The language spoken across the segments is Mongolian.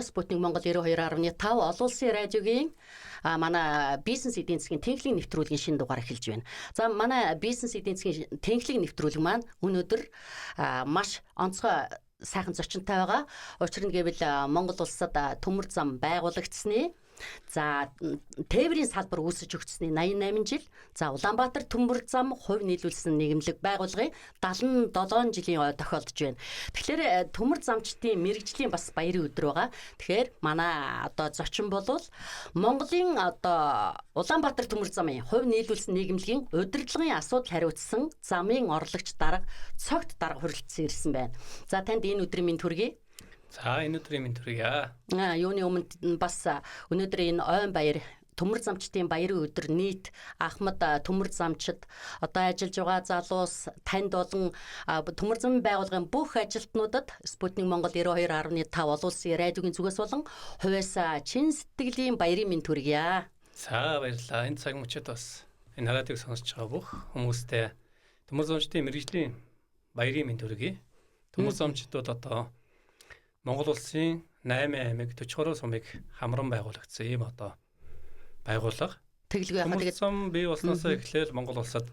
Спутник Монгол 92.5 олон улсын радиогийн манай бизнес эдийн засгийн тэнхлэг нэвтрүүлгийн шинэ дугаар эхэлж байна. За, манай бизнес эдийн засгийн тэнхлэг нэвтрүүлэг маань өнөөдөр маш онцгой сайхан зочинтой байгаа. Учир нь гэвэл Монгол улсад төмөр зам байгуулагдсаны, за, тээврийн салбар үүсэж өгчсөний 88 жил, за, Улаанбаатар төмөр зам хувь нийлүүлсэн нийгэмлэг байгууллагын 77 жилийн ой тохиолдож байна. Тэгэхээр төмөр замчдын мэргэжлийн бас баярын өдөр байгаа. Тэгэхээр манай одоо зочин болвол Монголын одоо Улаанбаатар төмөр замын хувь нийлүүлсэн нийгэмлэгийн удирдлагын асуудал хариуцсан замын орлогч дарга Цогт дарга хүрэлцэн ирсэн байна. За, танд энэ өдрийн мэнд хүргэе. За, энэ өдрийн мэнд хүргье. Юуны өмнө бас өнөөдөр энэ ойн баяр, төмөр замчдын баярын өдөр нийт Ахмад төмөр замчид одоо ажиллаж байгаа залуус танд болон төмөр замын байгууллагын бүх ажилтнуудад Спутник Монгол 92.5 олон улсын радиогийн зүгээс болон хувьяас чин сэтгэлийн баярын мэнд хүргье. За, баярлалаа. Энэ цаг мөчид бас энэ радиог сонсож байгаа бүх хүмүүстээ төмөр замчдын мэргэжлийн баярын мэнд хүргье. Төмөр замчид бол одоо Монгол улсын 8 аймаг 43 сумыг хамран байгуулагдсан ийм одоо байгууллага. Тэгэлгүй яхаа тэгээд зам бий болсноос эхлээл Монгол улсад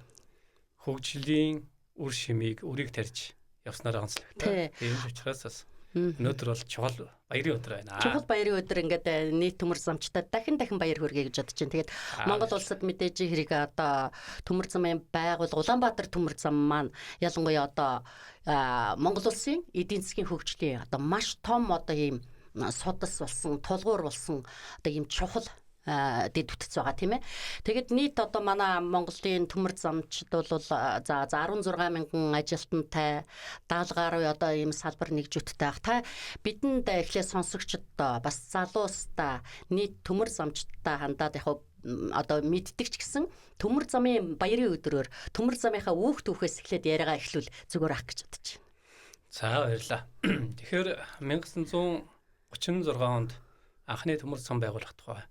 хөгжлийн үр шимийг үрийг тарьж явснаар онцлогтой. Тийм ч учраас бас өнөөдөр бол чухал баярын өдөр байна. Чухал баярын өдөр ингээд нийт төмөр замчтай дахин дахин баяр хүргэе гэж бодож байна. Тэгээд Монгол улсад мэдээж хэрэг одоо төмөр замын байгууллага Улаанбаатар төмөр зам маань ялангуяа одоо Монгол улсын эдийн засгийн хөгжлийн одоо маш том одоо ийм судас болсон, тулгуур болсон одоо ийм чухал дэд бүтц байгаа, тийм ээ. Тэгэд нийт одоо манай Монголын төмөр замчид бол за 16 мянган ажилтнтай, 70 гаруй одоо ийм салбар нэгжүүдтэй ах. Та бидэнд эхлээд сонсогчдод, бас залуустаа, нийт төмөр замчдаа хандаад яг одоо мэддэг ч гэсэн төмөр замын баярын өдрөөр төмөр замынхаа үүх түүхээс эхлээд яриагаа эхлүүл зүгээр ах гэж бодож байна. За, баярлалаа. Тэгэхээр 1936 онд анхны төмөр зам байгуулах тухай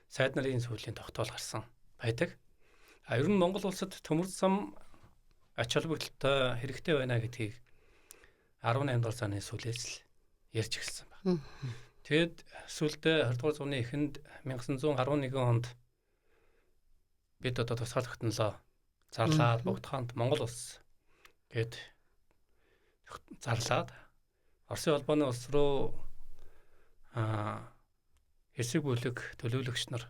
сайд нарын сүүлийн тогтоол гарсан байдаг. А ер нь Монгол улсад төмөр зам ач холбогдолтой, хэрэгтэй байна гэдгийг 18 дугаар зууны сүүлээс л ярьж эхэлсэн байна. Тэгэд сүүлдээ 20 дугаар зууны эхэнд 1911 онд бид одоо тусгаар тогтнолоо зарлаад Богдхаант Монгол улс гэд зарлаад Оросын холбооны улс руу хэсэг бүлэг төлөөлөгч нар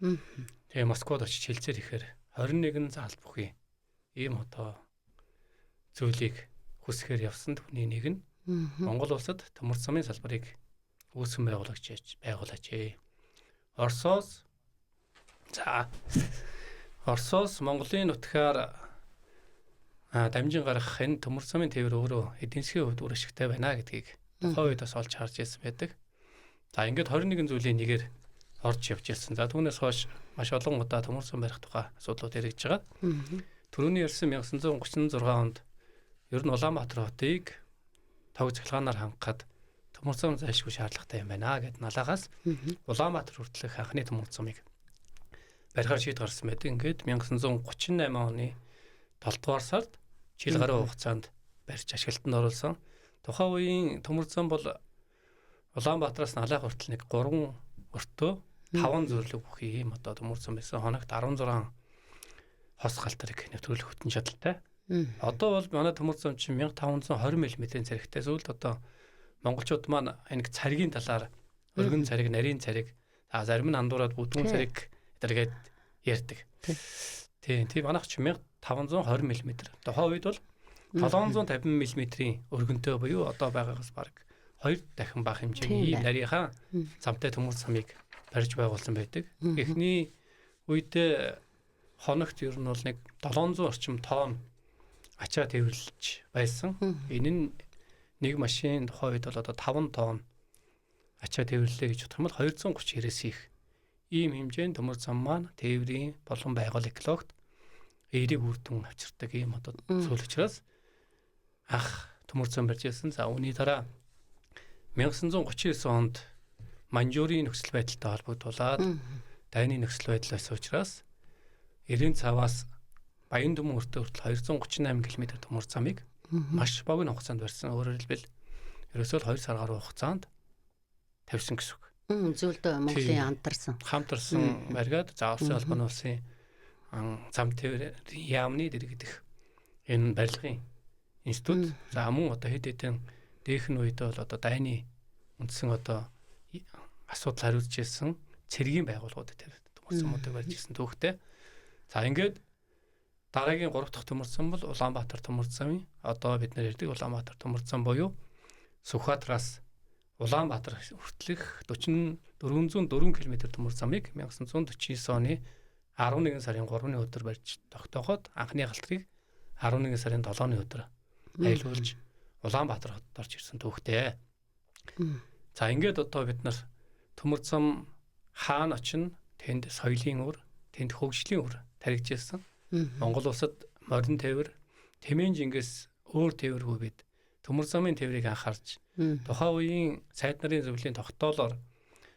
тэгээ Москвад очиж хэлцээр ихээр 21 заалт бүхий ийм одоо зүйлийг хүсэхээр явсан. Түүний нэг нь Монгол улсад төмөр замын салбарыг үүсгэн байгуулагч байгуулаач. Оросоос, за, Оросоос Монголын нутгаар дамжин гарах энэ төмөр замын тээвэр өөрөө эдийн засгийн хувьд үр ашигтай байна гэдгийг тухайн үед бас олж харж ирсэн байдаг. За, ингээд 21 зүйлийн нэгээр орж явж ирсэн. За, түүнээс хойш маш олон удаа төмөр зам барих тухай асуудлууд яригдж байгаа. Түрүүний ярьсан 1936 онд ер нь Улаанбаатар хотыг тог цахилгаанаар хангахад төмөр зам зайлшгүй шаардлагатай юм байна гэд Налаагаас Улаанбаатар хүртэлх анхны төмөр замыг барихаар шийд гарсан байдаг. Ингээд 1938 оны 7 дугаар сард жил гаруй хугацаанд барьж ашиглалтанд оруулсан. Тухайн үеийн төмөр зам бол Улаанбаатараас Налайх хүртэл нэг 3 өртөө 5 зөвлөг бүхий ийм одоо төмөр зам байсан. Хоногт 16 хос галтарыг нэвтрүүлэх хүчин чадалтай. Одоо бол манай төмөр зам чинь 1520 мм-ийн царигтай. Сүүлд одоо монголчууд маань энэ царгийн талаар өргөн цариг, нарийн цариг, зарим нь андуураад бүдгүн цариг гэдэргээд ярьдаг. Тийм, тийм, манайх чи 1520 мм. Тухайн үед бол 750 мм-ийн өргөнтэй буюу одоо байгаагаас бараг 2 дахин бага хэмжээний ийм нарийнхаа замтай төмөр замыг барьж байгуулсан байдаг. Эхний үедээ хоногт ер нь бол нэг 700 орчим тонн ачаа тээвэрлэж байсан. Энэ нь нэг машин тухайн үед бол одоо 5 тонн ачаа тээвэрлээ гэж бодох юм бол 230 90-ээс их ийм хэмжээнд төмөр зам маань тээврийн болон байгаль экологт эерэг үр дүн авчирдаг ийм одоо зүйл учраас анх төмөр зам барьж ирсэн. За, үүний дараа 1939 онд Маньчжурийн нөхцөл байдалтай холбогдуулаад дайны нөхцөл байдал байсан учраас 90 цаваас Баян түмэн хүртэл 238 км төмөр замыг маш богино хугацаанд барьсан. Өөрөөр хэлбэл ерөөсөө л 2 сар гаруй хугацаанд тавьсан гэсэн үг. Зөвлөдөө Монголын хамтарсан. Хамтарсан бариад за Оросын холбооны улсын зам тээврийн яамны дэргэдэх энэ барилгын институт за мөн одоо хэд хэдэн дээхэн үед бол одоо дайны үндсэн одоо асуудал хариуцж ирсэн цэргийн байгууллагууд тэр төмөр замуудыг барьж ирсэн түүхтэй. За ингээд дараагийн 3 дахь төмөр зам бол Улаанбаатар төмөр замын одоо бид нэр ярьдаг Улаанбаатар төмөр зам буюу Сүхбаатараас Улаанбаатар хүртэлх 4404 км төмөр замыг 1949 оны 11 сарын 3-ны өдөр барьж тогтооход анхны галтрыг 11 сарын 7-ны өдөр аялуулж Улаанбаатар хотод орж ирсэн түүхтэй. За ингээд одоо бид нар төмөр зам хаана очино, тэнд соёлын үр, тэнд хөгжлийн үр таригдж ирсэн. Монгол улсад морин тээвэр, тэмээн жингээс өөр тээвэргүй бид төмөр замын тээврийг анхаарч тухайн үеийн сайд нарын зөвлөлийн тогтоолоор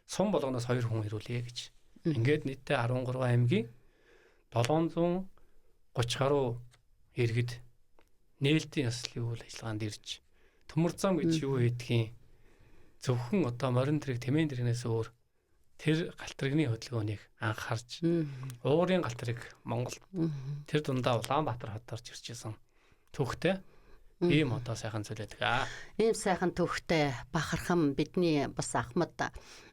сум болгоноос 2 хүн ирүүлье гэж. Ингээд нийтдээ 13 аймгийн 730 гаруй иргэд нээлтийн ёслолын үйл ажиллагаанд ирж төмөр зам гэж юу хийдгийг зөвхөн одоо морин тэрэг тэмээн тэрэгнээс өөр тэр галт тэрэгний хөдөлгөөнийг анхаарч уурын галт тэрэг Монгол тэр дундаа Улаанбаатар хотод орж ирж исэн түүхтэй ийм одоо сайхан зүйл байдаг. Ийм сайхан түүхтэй бахархан бидний бас ахмад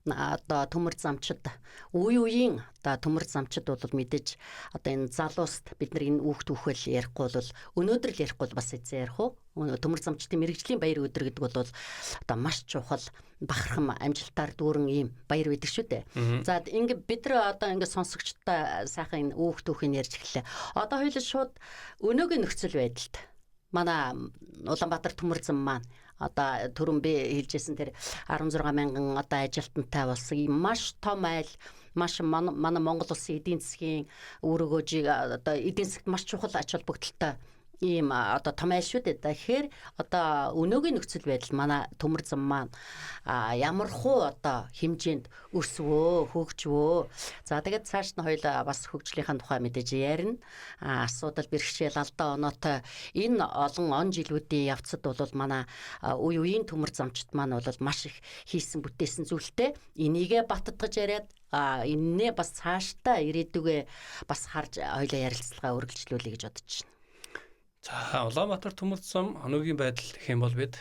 одоо төмөр замчид үе үеийн одоо төмөр замчид бол мэдээж одоо энэ залууст бид нар энэ үүх түүхэл ярихгүй бол өнөөдөр л ярихгүй бол бас эзэн ярих уу? Төмөр замчдын мэрэгжлийн баяр өдөр гэдэг бол одоо маш чухал бахархан амжилтаар дүүрэн ийм баяр байдаг шүү дээ. За ингээ бид нар одоо ингээ сонсогчдод сайхан энэ үүх түүхийг ярьж эхэллээ. Одоо хоёул шууд өнөөгийн нөхцөл байдалд манай Улаанбаатар төмөр зам маань одоо түрүүн би хэлжсэн тэр 16 мянган одоо ажилтнтай болсон ийм маш том айл, маш манай Монгол улсын эдийн засгийн үр өгөөжийг одоо эдийн засагт маш чухал ач холбогдолтой ийм одоо том айл шүү дээ. Тэгэхээр одоо өнөөгийн нөхцөл байдал манай төмөр зам маань ямар хуу одоо хэмжээнд өсвөө, хөгжвөө. За тэгээд цааш нь хоёул бас хөгжлийнхаа тухай мэдээж ярина. Асуудал бэрхшээл алдаа оноотой энэ олон он жилүүдийн явцад бол манай үе үеийн төмөр замчид маань бол маш их хийсэн бүтээсэн зүйлтэй. Энийгээ баттгаж яриад энэнээ бас цаашдаа ирээдүгээ бас харж хоёлаа ярилцлага үргэлжлүүлэе гэж бодож байна. За Улаанбаатар төмөр зам өнөөгийн байдал гэх юм бол бид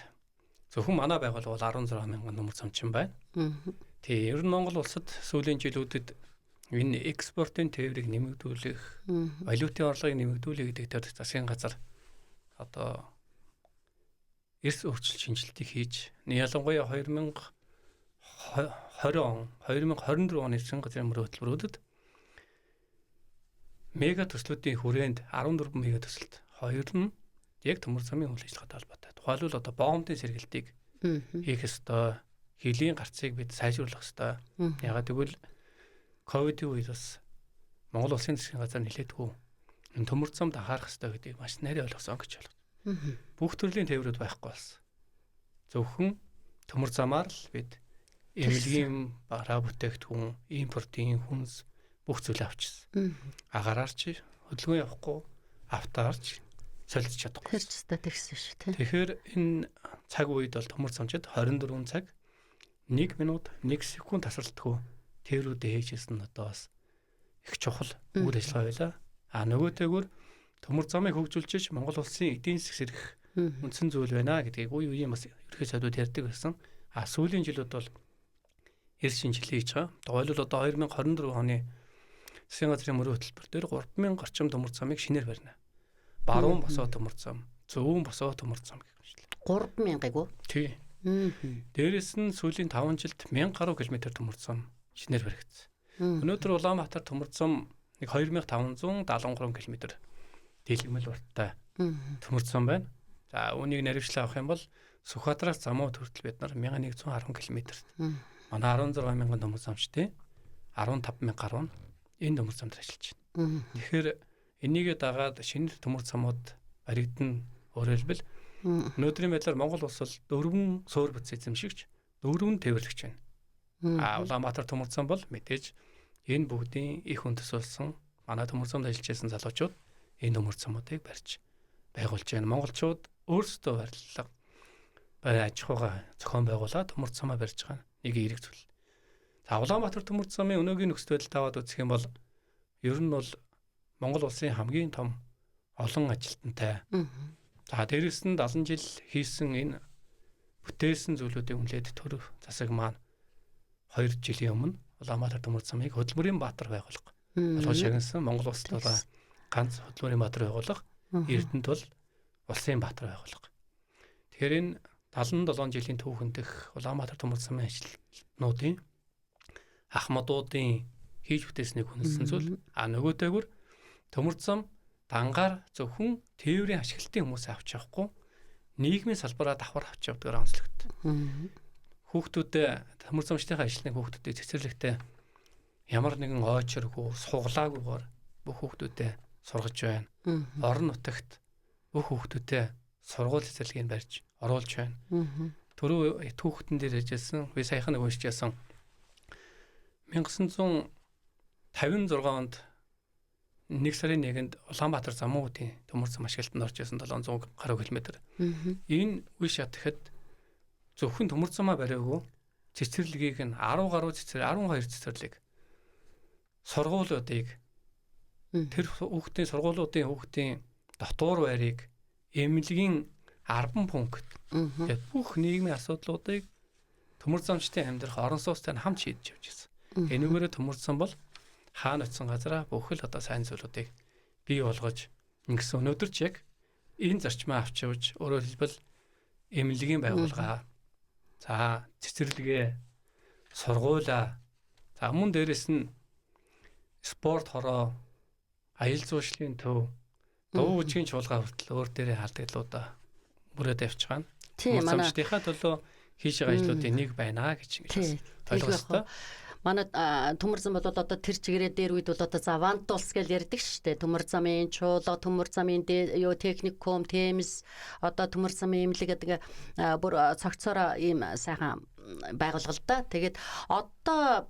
зөвхөн манай байгууллага бол 16 мянган төмөр замчин байна. Тэгээ ер нь Монгол улсад сүүлийн жилүүдэд энэ экспортын тээврийг нэмэгдүүлэх, валютын орлогыг нэмэгдүүлэх гэдэг дээр засгийн газар одоо эрс өөрчлөлт шинжилтийг хийж ялангуяа 2020 он, 2024 оны засгийн газрын мөрөө хөтөлбөрүүдэд мега төслүүдийн хүрээнд 14 мега төсөлд хоёр нь яг төмөр замын үйл ажиллагаатай холбоотой. Тухайлбал одоо боомтын сэргэлтийг хийх ёстой, хөлийн гарцыг бид сайжруулах ёстой. Ягаад гэвэл ковидын үед бас Монгол улсын засгийн газар нэлээдгүй энэ төмөр замд анхаарах ёстой гэдгийг маш нарийн ойлгосон гэж ойлгож. Бүх төрлийн тээврүүд байхгүй болсон. Зөвхөн төмөр замаар л бид эмнэлгийн бараа бүтээгдэхүүн, импортын хүнс бүх зүйлээ авчихсан. Агаараар чи хөдөлгөөн явахгүй, автоарч солилцож чадахгүй. Тэр ч өстой тэгсэн шүү тий. Тэгэхээр энэ цаг үед бол төмөр замчид 24 цаг 1 минут 1 секунд тасралтгүй тээврүүдээ хийжсэн нь одоо бас их чухал үйл ажиллагаа байлаа. А нөгөөтэйгүр төмөр замыг хөгжүүлж Монгол улсын эдийн засаг сэргэх үндсэн зүйл байна гэдгийг үе үеийн бас ерөнхий сайдууд ярьдаг байсан. А сүүлийн жилүүд бол эрс шинжилгээ хийж байгаа. Тухайлбал одоо 2024 оны засгийн газрын мөрийн хөтөлбөр дээр 3000 орчим төмөр замыг шинээр барина. Баруун босоо төмөр зам, зүүн босоо төмөр зам гэх мэт. 3000-ыг үү? Тий. Дээрээс нь сүүлийн 5 жилд 1000 гаруй километр төмөр зам шинээр баригдсан. Өнөөдөр Улаанбаатар төмөр зам нэг 2573 км дийлгэмэл урттай төмөр зам байна. За үүнийг наривчлан авах юм бол Сүхбаатараас Замууд хүртэл бид нар 1110 км-т. Манай 16 мянган төмөр замчтай 15 мянга гаруй нь энэ төмөр зам дээр ажиллаж байна. Тэгэхээр энийгээ дагаад шинэ төмөр замууд баригдана. Өөрөөр хэлбэл өнөөдрийн байдлаар Монгол улс бол 4 суур бүтц эзэмшигч, 4 тээвэрлэгч байна. А Улаанбаатар төмөр зам бол мэдээж энэ бүгдийн их үндэс болсон манай төмөр замд ажиллаж байсан залуучууд энэ төмөр замуудыг барьж байгуулж байна. Монголчууд өөрсдөө барилга барай аж ахуйгаа зохион байгуулаад төмөр замаа барьж байгаа. Нэг эерэг зүйл. За Улаанбаатар төмөр замын өнөөгийн нөхцөл байдал таваад үзэх юм бол ер нь бол Монгол улсын хамгийн том олон ажилтнтай. За дээрэс нь 70 жил хийсэн энэ бүтээсэн зүйлүүдийг үнэлээд төр засаг маань 2 жилийн өмнө Улаанбаатар төмөр замыг хөдөлмөрийн баатар байгуулга болгож шагнасан. Монгол улсад бол ганц хөдөлмөрийн баатар байгуулга, Эрдэнэт бол улсын баатар байгуулга. Тэгэхээр энэ 77 жилийн түүхэн дэх Улаанбаатар төмөр замын ажилтнуудын ахмадуудын хийж бүтээснийг үнэлсэн зүйл. А нөгөөтэйгүр төмөр зам дангаар зөвхөн тээврийн ашиглалтын хүмүүсээ авч явахгүй нийгмийн салбараа давхар авч явдгаар онцлогдсон. Хүүхдүүдээ төмөр замчдынхаа ажлын хүүхдүүдийг цэцэрлэгтээ ямар нэгэн ойчргүй суглаагүйгээр бүх хүүхдүүдээ сургаж байна. Орон нутагт бүх хүүхдүүдээ сургууль цэцэрлэгийг барьж оруулж байна. Түрүү түүхтэн дээр ажилласан би саяхан нэг уншиж ясан 1956 онд 1 сарын 1-нд Улаанбаатар замуудын төмөр зам ашиглалтанд орж исэн 700 гаруй километр. Энэ үе шат гэхэд зөвхөн төмөр замаа бариагүй цэцэрлэгийг нь 10 гаруй цэцэрлэг 12 цэцэрлэг сургуулиудыг тэр хүүхдийн сургуулиудын хүүхдийн дотуур байрыг эмнэлгийн 10 пункт тэгээд бүх нийгмийн асуудлуудыг төмөр замчдын амьдрах орон сууцтай нь хамт шийдэж явж байсан. Энүүгээрээ төмөр зам бол хаана очисон газараа бүх л одоо сайн зүйлүүдийг бий болгож ингэсэн. Өнөөдөр ч яг энэ зарчмаа авч явж өөрөөр хэлбэл эмнэлгийн байгууллага, за цэцэрлэгээ, сургуулаа, за мөн дээрэс нь спорт хороо, аялал жуулчлалын төв, дуу бүжгийн чуулга хүртэл өөр дээрээ алдагдлуудаа бүрээд явж байгаа нь. Тийм манай замчдынхаа төлөө хийж байгаа ажлуудын нэг байна гэж ингэж ойлгох ёстой. Манай төмөр зам бол одоо тэр чигээрээ дээр үед бол одоо за Вант улс гэж ярьдаг шүү дээ. Төмөр замын чуулга, төмөр замын юу техникум, темс, одоо төмөр замын эмнэлэг гэдэг бүр цогцоороо ийм сайхан байгуулга л да. Тэгээд одоо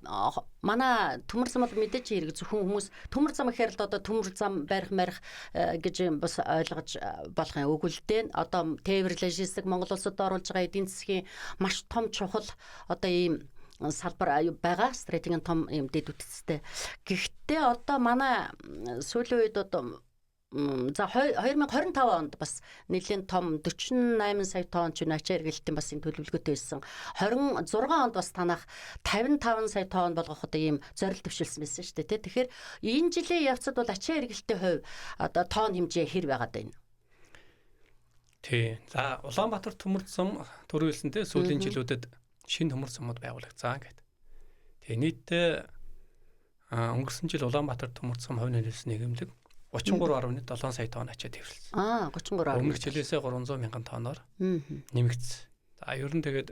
манай төмөр зам бол мэдээж хэрэг зөвхөн хүмүүс төмөр зам гэхээр л одоо төмөр зам барих марих гэж бас ойлгож болох юм. Үгүй л дээ. Одоо тээвэр логистик Монгол улсад оруулж байгаа эдийн засгийн маш том чухал одоо ийм салбар байгаа стратегийн том юм дэд бүтцтэй. Гэхдээ одоо манай сүүлийн үед одоо за 2025 онд бас нэлийн том 48 сая тонн ч ачаа эргэлтийн бас энэ төлөвлөгөөтэй байсан. 26 онд бас танах 55 сая тонн болгох одоо ийм зорилт төвшилсэн байсан шүү дээ. Тэгэхээр энэ жилийн явцад бол ачаа эргэлтийн хувь одоо тонн хэмжээ хэр байгаад байна? Тий. За Улаанбаатар төмөр зам түрүү хэлсэнтэй сүүлийн жилүүдэд шинэ төмөр замууд байгуулагдсан гэдэг. Тэгээ нийтдээ өнгөрсөн жил Улаанбаатар төмөр зам хувь нөлөөлсөн нийгэмлэг 33.7 сая тонн ачаа тээвэрлсэн. 33. Өмнөх жилээсээ 300 мянган тонноор нэмэгдсэн. За ер нь тэгээд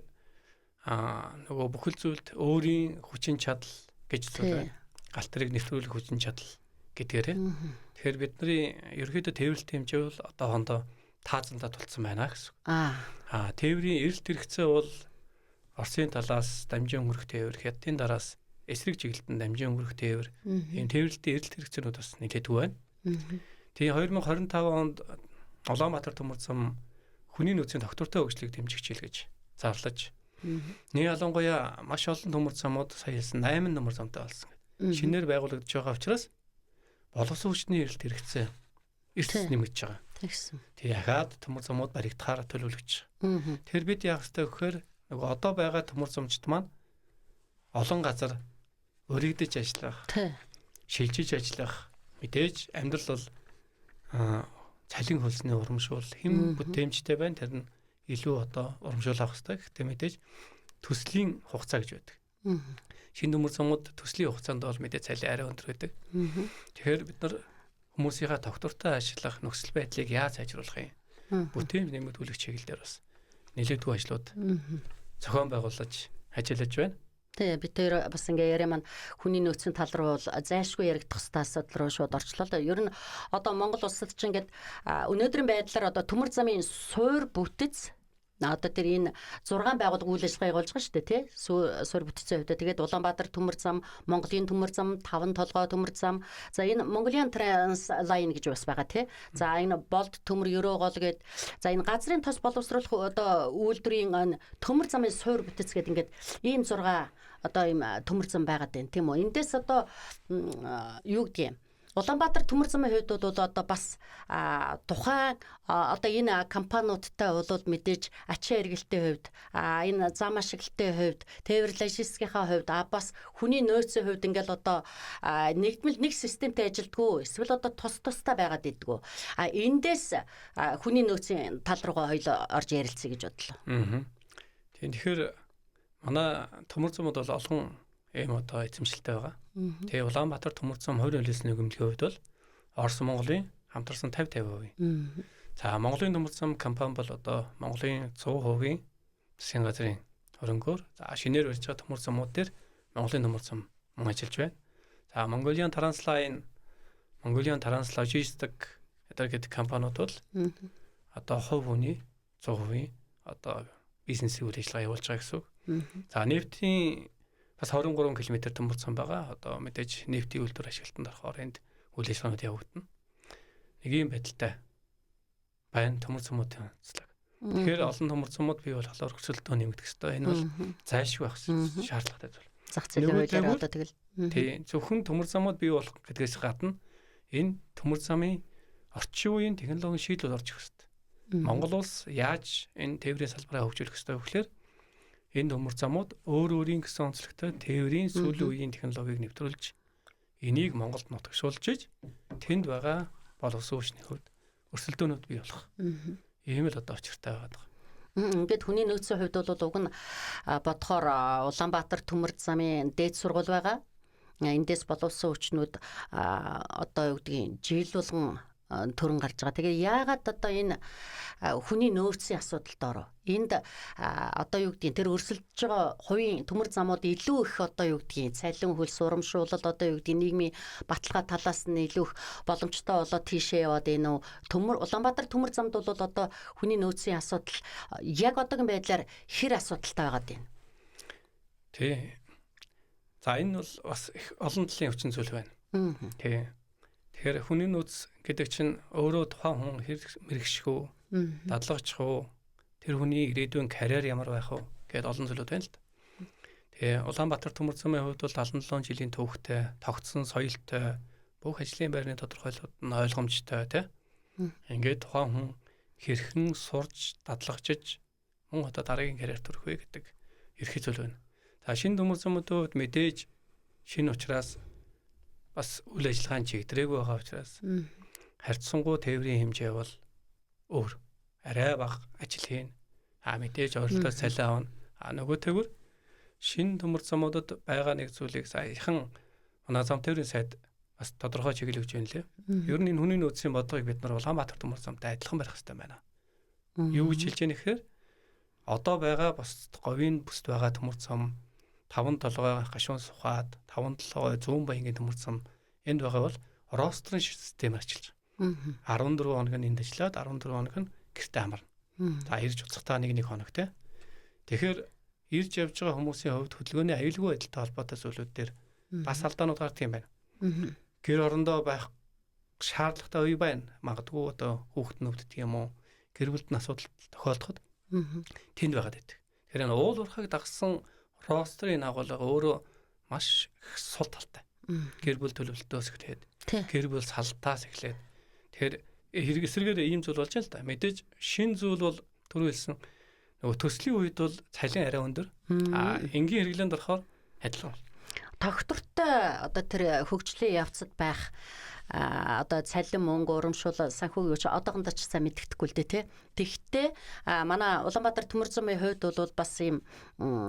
нөгөө бүхэл зүйлд өөрийн хүчин чадал гэж зүйл байна. Галт тэрэг нэвтрүүлэх хүчин чадал гэдгээрээ. Тэгэхээр бидний ерөнхийдөө тээвэрлэлтийн хэмжээ бол одоохондоо таазандаа тулцсан байна гэсэн. Тээврийн эрэлт хэрэгцээ бол Оросын талаас дамжин өнгөрөх тээвэр, Хятадын дараас эсрэг чиглэлтэн дамжин өнгөрөх тээвэр, ийм тээвэрлэлтийн эрэлт хэрэгцээнүүд бас нэлээдгүй байна. Тэгээ 2025 онд Улаанбаатар төмөр зам хүний нөөцийн тогтвортой хөгжлийг дэмжих жил гэж зарлаж, нэг ялангуяа маш олон төмөр замууд сая хэлсэн 8 төмөр замтай болсон гэдэг. Шинээр байгуулагдаж байгаа учраас боловсон хүчний эрэлт хэрэгцээ эрс нэмэгдэж байгаа. Тэгсэн. Тэгээ ахаад төмөр замууд баригдахаар төлөвлөгдөж байгаа. Тэр бид яах ёстой гэхээр нөгөө одоо байгаа төмөр замчд маань олон газар өргөдөж ажиллах, шилжиж ажиллах, мэдээж амьдрал бол цалин хөлсний урамшуул хэм бүтээмжтэй байна. Тэр нь илүү одоо урамшуул авах хэрэгтэй. Гэхдээ мэдээж төслийн хугацаа гэж байдаг. Шинэ төмөр замууд төслийн хугацаанд бол мэдээж цалин арай өндөр байдаг. Тэгэхээр бид нар хүмүүсийнхаа тогтвортой ажиллах нөхцөл байдлыг яаж сайжруулах юм? Бүтээмж нэмэгдүүлэх чиглэл дээр бас нэлээдгүй ажлууд зохион байгуулаж ажиллаж байна. Тий, бид тэр бас ингээ яриа маань хүний нөөцийн тал руу бол зайлшгүй яригдах хэвээр асуудал руу шууд орчлоо л да. Ер нь одоо Монгол улсад ч ингээд өнөөдрийн байдлаар одоо төмөр замын суур бүтэц Одоо тэр энэ 6 байгууллага үйл ажиллагаа явуулж байгаа шүү дээ, тий? Суурь бүтцийн хувьд. Тэгээд Улаанбаатар төмөр зам, Монголын төмөр зам, Таван толгой төмөр зам. За энэ Mongolian Trans Line гэж бас байгаа, тий? За энэ Болд төмөр Өрөөгол гээд за энэ газрын тос боловсруулах одоо үйлдвэрийн төмөр замын суурь бүтэц гээд ингээд ийм 6 одоо ийм төмөр зам байгаад байна, тийм үү? Эндээс одоо юу гэдгийг Улаанбаатар төмөр замын хувьд бол одоо бас тухайн одоо энэ компаниудтай бол мэдээж ачаа эргэлтийн хувьд, энэ зам ашиглалтын хувьд, тээвэр логистикийн хувьд, бас хүний нөөцийн хувьд ингээл одоо нэгдмэл нэг системтэй ажилдгүү, эсвэл одоо тус тустай байгаад идэггүй. Эндээс хүний нөөцийн тал руугаа хоёул орж ярилцъя гэж бодлоо. Тийм, тэгэхээр манай төмөр замууд бол олон ийм одоо эзэмшилтэй байгаа. Тэгээ Улаанбаатар төмөр зам хувь нөлөөлсний нийгэмлэгийн хувьд бол Орос Монголын хамтарсан 50-50%. За Монголын төмөр зам компани бол одоо Монголын 100% засгийн газрын хөрөнгөөр за шинээр барьж байгаа төмөр замууд дээр Монголын төмөр зам мөн ажиллаж байна. За Mongolian Transline, Mongolian Trans Logistic гэдэг компаниуд бол одоо хувь хүний 100% одоо бизнесийн үйл ажиллагаа явуулж байгаа гэсэн үг. За нефтийн бас 23 км төмөр зам байгаа. Одоо мэдээж нефтийн үйлдвэр ашиглалтанд орохоор энд үйл ажиллагаанууд явагдана. Нэг юм байдалтай байна төмөр замуудын онцлог. Тэгэхээр олон төмөр замууд бий болохоор өрсөлдөөн нэмэгдэх ёстой. Энэ бол зайлшгүй байх шаардлагатай зүйл. Зах зээлийн хуулиар одоо тэгэл. Тийм, зөвхөн төмөр замууд бий болох гэдгээс гадна энэ төмөр замын орчин үеийн технологийн шийдэл орж ирэх ёстой. Монгол улс яаж энэ тээврийн салбараа хөгжүүлэх ёстой вэ гэхээр энэ төмөр замууд өөр өөрийн гэсэн онцлогтой тээврийн сүүлийн үеийн технологиг нэвтрүүлж энийг Монголд нутагшуулж иж тэнд байгаа боловсон хүчний хувьд өрсөлдөөнүүд бий болох. Ийм л одоо учиртай байгаа. Ингээд хүний нөөцийн хувьд бол уг нь бодохоор Улаанбаатар төмөр замын дээд сургууль байгаа. Эндээс боловсон хүчнүүд одоо юу гэдгийг жил болгон төрөн гарч байгаа. Тэгээ яагаад одоо энэ хүний нөөцийн асуудалд оров? Энд одоо юу гэдгийг тэр өрсөлдөж байгаа хувийн төмөр замууд илүү их одоо юу гэдгийг цалин хөл сурамшуулал одоо юу гэдгийг нийгмийн баталгаа талаас нь илүү их боломжтой болоод тийшээ яваад энэ үү? Төмөр Улаанбаатар төмөр замд бол одоо хүний нөөцийн асуудал яг одоогийн байдлаар хэр асуудалтай байгаад байна? Тий. За энэ бол бас их олон талын хүчин зүйл байна. Тий. Тэгэхээр хүний нөөц гэдэг чинь өөрөө тухайн хүн хэр мэрэгших үү, дадлагчих уу, тэр хүний ирээдүйн карьер ямар байх вэ гэдээ олон зүйлүүд байна л да. Тэгээ Улаанбаатар төмөр замын хувьд бол 77 жилийн түүхтэй, тогтсон соёлтой, бүх ажлын байрны тодорхойлолтод нь ойлгомжтой тий. Ингээд тухайн хүн хэрхэн сурч, дадлагчиж мөн одоо дараагийн карьер төрөх вэ гэдэг эрхий зүйл байна. За шинэ төмөр замуудын хувьд мэдээж шинэ учраас бас үйл ажиллагааны чигдрээгүй байгаа учраас харьцангуй тээврийн хэмжээ бол өөр арай бага ажил хийн. Мэдээж ойролцоо цалин авна. Нөгөө төгөр шинэ төмөр замуудад байгаа нэг зүйлийг саяхан манай зам тээврийн сайд бас тодорхой чиглэл өгч байна лээ. Ер нь энэ хүний нөөцийн бодлогыг бид нар Улаанбаатар төмөр замтай адилхан барих хэрэгтэй байна. Юу гэж хэлж яах гэхээр одоо байгаа бус говийн бүст байгаа төмөр зам 5 толгой гашуун сухаад 5 толгой зүүн баянгийн төмөр зам энд байгаа бол рострын систем ажиллаж байгаа. 14 хоног нь энд ажиллаад 14 хоног нь гэртээ хамарна. За ирж уцахтаа нэг хоног те. Тэгэхээр ирж явж байгаа хүмүүсийн хувьд хөдөлгөөний аюулгүй байдалтай холбоотой зүйлүүд дээр бас алдаанууд гардаг юм байна. Гэр орондоо байх шаардлагатай үе байна. Магадгүй одоо хүүхэд нөвддөг юм уу? Гэр бүлд нь асуудал тохиолдоход тэнд байгаад байдаг. Тэгэхээр энэ уул уурхайг дагсан рострын агуулга өөрөө маш их сул талтай. Гэр бүл төлөвлөлтөөс эхлээд гэр бүл салтаас эхлээд тэгэхээр хэрэг эсрэгээр ийм зүйл болж байна л да. Мэдээж шин зүйл бол түрүү хэлсэн нөгөө төслийн үед бол цалин арай өндөр. Энгийн хэрэглээнд орохоор адилхан. Тогтвортой одоо тэр хөгжлийн явцад байх одоо цалин мөнгө урамшуул санхүүгийн хүч одоохондоо ч сайн мэддэхгүй л дээ тий. Тэгвэл манай Улаанбаатар төмөр замын хувьд бол бас ийм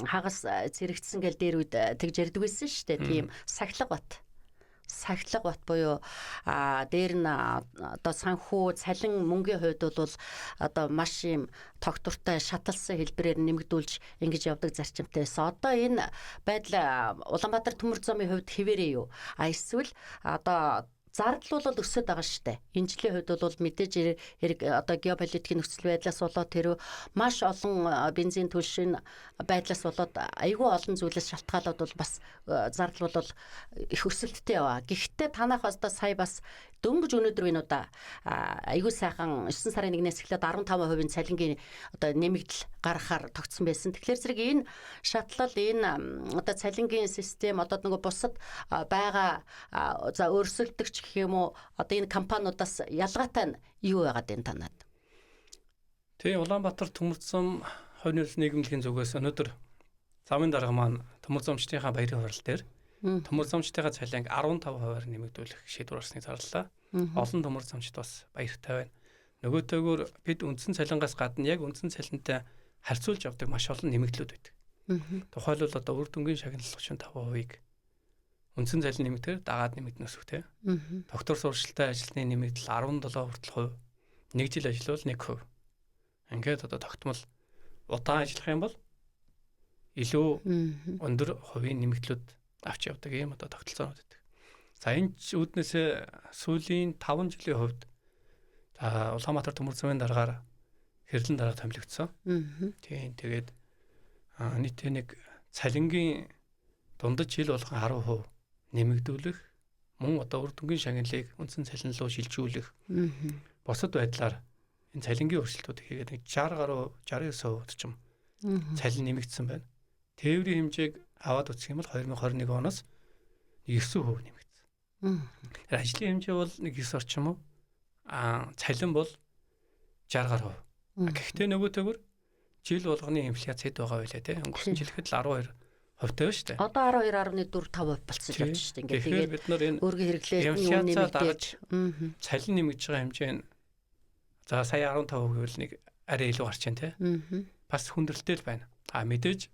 хагас зэрэгцсэн гэл дээр үед тэгж ярьдаг байсан шүү дээ. Тийм сахилга бат. Сахилга бат буюу дээр нь одоо санхүү цалин мөнгөний хувьд бол одоо маш ийм тогтвортой шаталсан хэлбэрээр нэмэгдүүлж ингэж явдаг зарчимтай байсан. Одоо энэ байдал Улаанбаатар төмөр замын хувьд хэвээрээ юу? А эсвэл одоо Зардал бол өсөд байгаа шүү дээ. Энэ жилийн хувьд бол мэдээж хэрэг одоо геополитикийн нөхцөл байдлаас болоод тэр маш олон бензин түлшин байдлаас болоод айгүй олон зүйлээс шалтгаалаад бол бас зардал бол их өсөлттэй яваа. Гэхдээ танах одоо сая бас дөнгөж өнөөдөр энэ удаа айгүй сайхан 9 сарын 1-ээс эхлээд 15% цалингийн одоо нэмэгдэл гаргахаар тогтсон байсан. Тэгэхээр зэрэг энэ шатлал, энэ одоо цалингийн систем одоо нөгөө бусад байгаа за өрсөлдөгч гэх юм уу, одоо энэ компаниудаас ялгаатай нь юу байгаад энэ танад? Тэгээ Улаанбаатар төмөр зам хувь нөлөөс нийгэмлэгийн зүгээс өнөөдөр замын дарга маань төмөр замчдынхаа баярын хурал дээр төмөр замчдынхаа цалинг 15%-аар нэмэгдүүлэх шийдвэр гарсныг зарлалаа. Олон төмөр замчд бас баяртай байна. Нөгөөтэйгөр бид үндсэн цалингаас гадна яг үндсэн цалинтай харьцуулж авдаг маш олон нэмэгдлүүд байдаг. Тухайлбал одоо үр дүнгийн шагнал 35%-ийг үндсэн цалин нэмэгдээр дагаад нэмэгдэнэ гэсэн үг тийм. Доктор сурчлалтай ажилтны нэмэгдэл 17 хүртэл хувь. Нэг жил ажиллавал 1%. Ингээд одоо тогтмол удаан ажиллах юм бол илүү өндөр хувийн нэмэгдлүүд авч явдаг ийм одоо тогтолцоонууд байдаг. За энэ үүднээсээ сүүлийн 5 жилийн хувьд за Улаанбаатар төмөр замын даргаар хэрлэн дарга томилогдсон. Тийм, тэгээд нийтээ нэг цалингийн дундаж жил болгон 10% нэмэгдүүлэх, мөн одоо үр дүнгийн шагналыг үндсэн цалин руу шилжүүлэх. Бусад байдлаар энэ цалингийн өөрчлөлтүүд хийгээд нэг 60 гаруй 69% ч юм цалин нэмэгдсэн байна. Тээврийн хэмжээг аваад үзэх юм бол 2021 оноос 9% нэмэгдсэн. Тэр ажлын хэмжээ бол нэг 9 орчим уу? Цалин бол 60 гаруй. Гэхдээ нөгөөтэйгөр жил болгоны инфляц хэд байгаа вэ те? Өнгөрсөн жилхэд л 12% байна шүү дээ. Одоо 12.45% болцсон явж шүү дээ. Ингээд тэгээд бид нар энэ өөрийн хэрэглээний үн нэмэгдэж цалин нэмэгдэж байгаа хэмжээ нь за сая 15% гэвэл нэг арай илүү гарч байна те. Бас хүндрэлтэй л байна. А мэдээж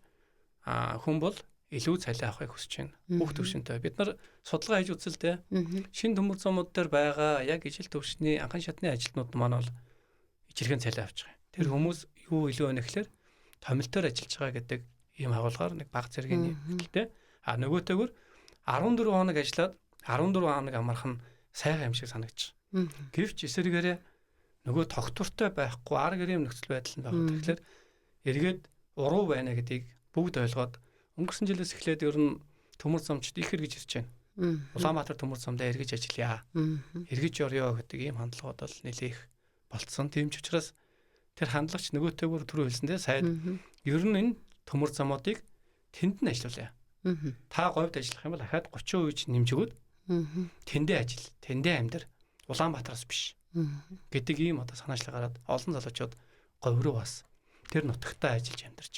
хүн бол илүү цалин авахыг хүсэж байна. Бүх төвшөнтэй. Бид нар судалгаа хийж үзэл те. Шинэ төмөр замууд дээр байгаа яг ижил төвшний анхан шатны ажилтнууд маань бол ижирхэн цалин авч байгаа юм. Тэр хүмүүс юу илүү байна гэхээр томилтоор ажиллаж байгаа гэдэг ийм агуулгаар нэг баг зэргийн нэмэгдэлтэй. А нөгөөтэйгөр 14 хоног ажиллаад 14 хоног амарх нь сайхан юм шиг санагдчих. Гэвч эсэргээрээ нөгөө тогтвортой байхгүй ар гэрийн нөхцөл байдал нь байгаа. Тэгэхээр эргээд уруу байна гэдгийг бүгд ойлгоод өнгөрсөн жилээс эхлээд ер нь төмөр замчд их эргэж ирж байна. Улаанбаатар төмөр замдаа эргэж ажиллая. Эргэж орё гэдэг ийм хандлагууд бол нэлээх болцсон. Тийм ч учраас тэр хандлагч нөгөөтэйгөр түрүү хэлсэн дээ сайд ер нь энэ төмөр замуудыг тэнд нь ажиллуулъя. Та говьд ажиллах юм бол ахаад 30% ч нэмж өгөөд тэндээ ажил, тэндээ амьдр, Улаанбаатараас биш гэдэг ийм одоо санаачлал гараад олон залуучууд говь руу бас тэр нутагтаа ажиллаж амьдарч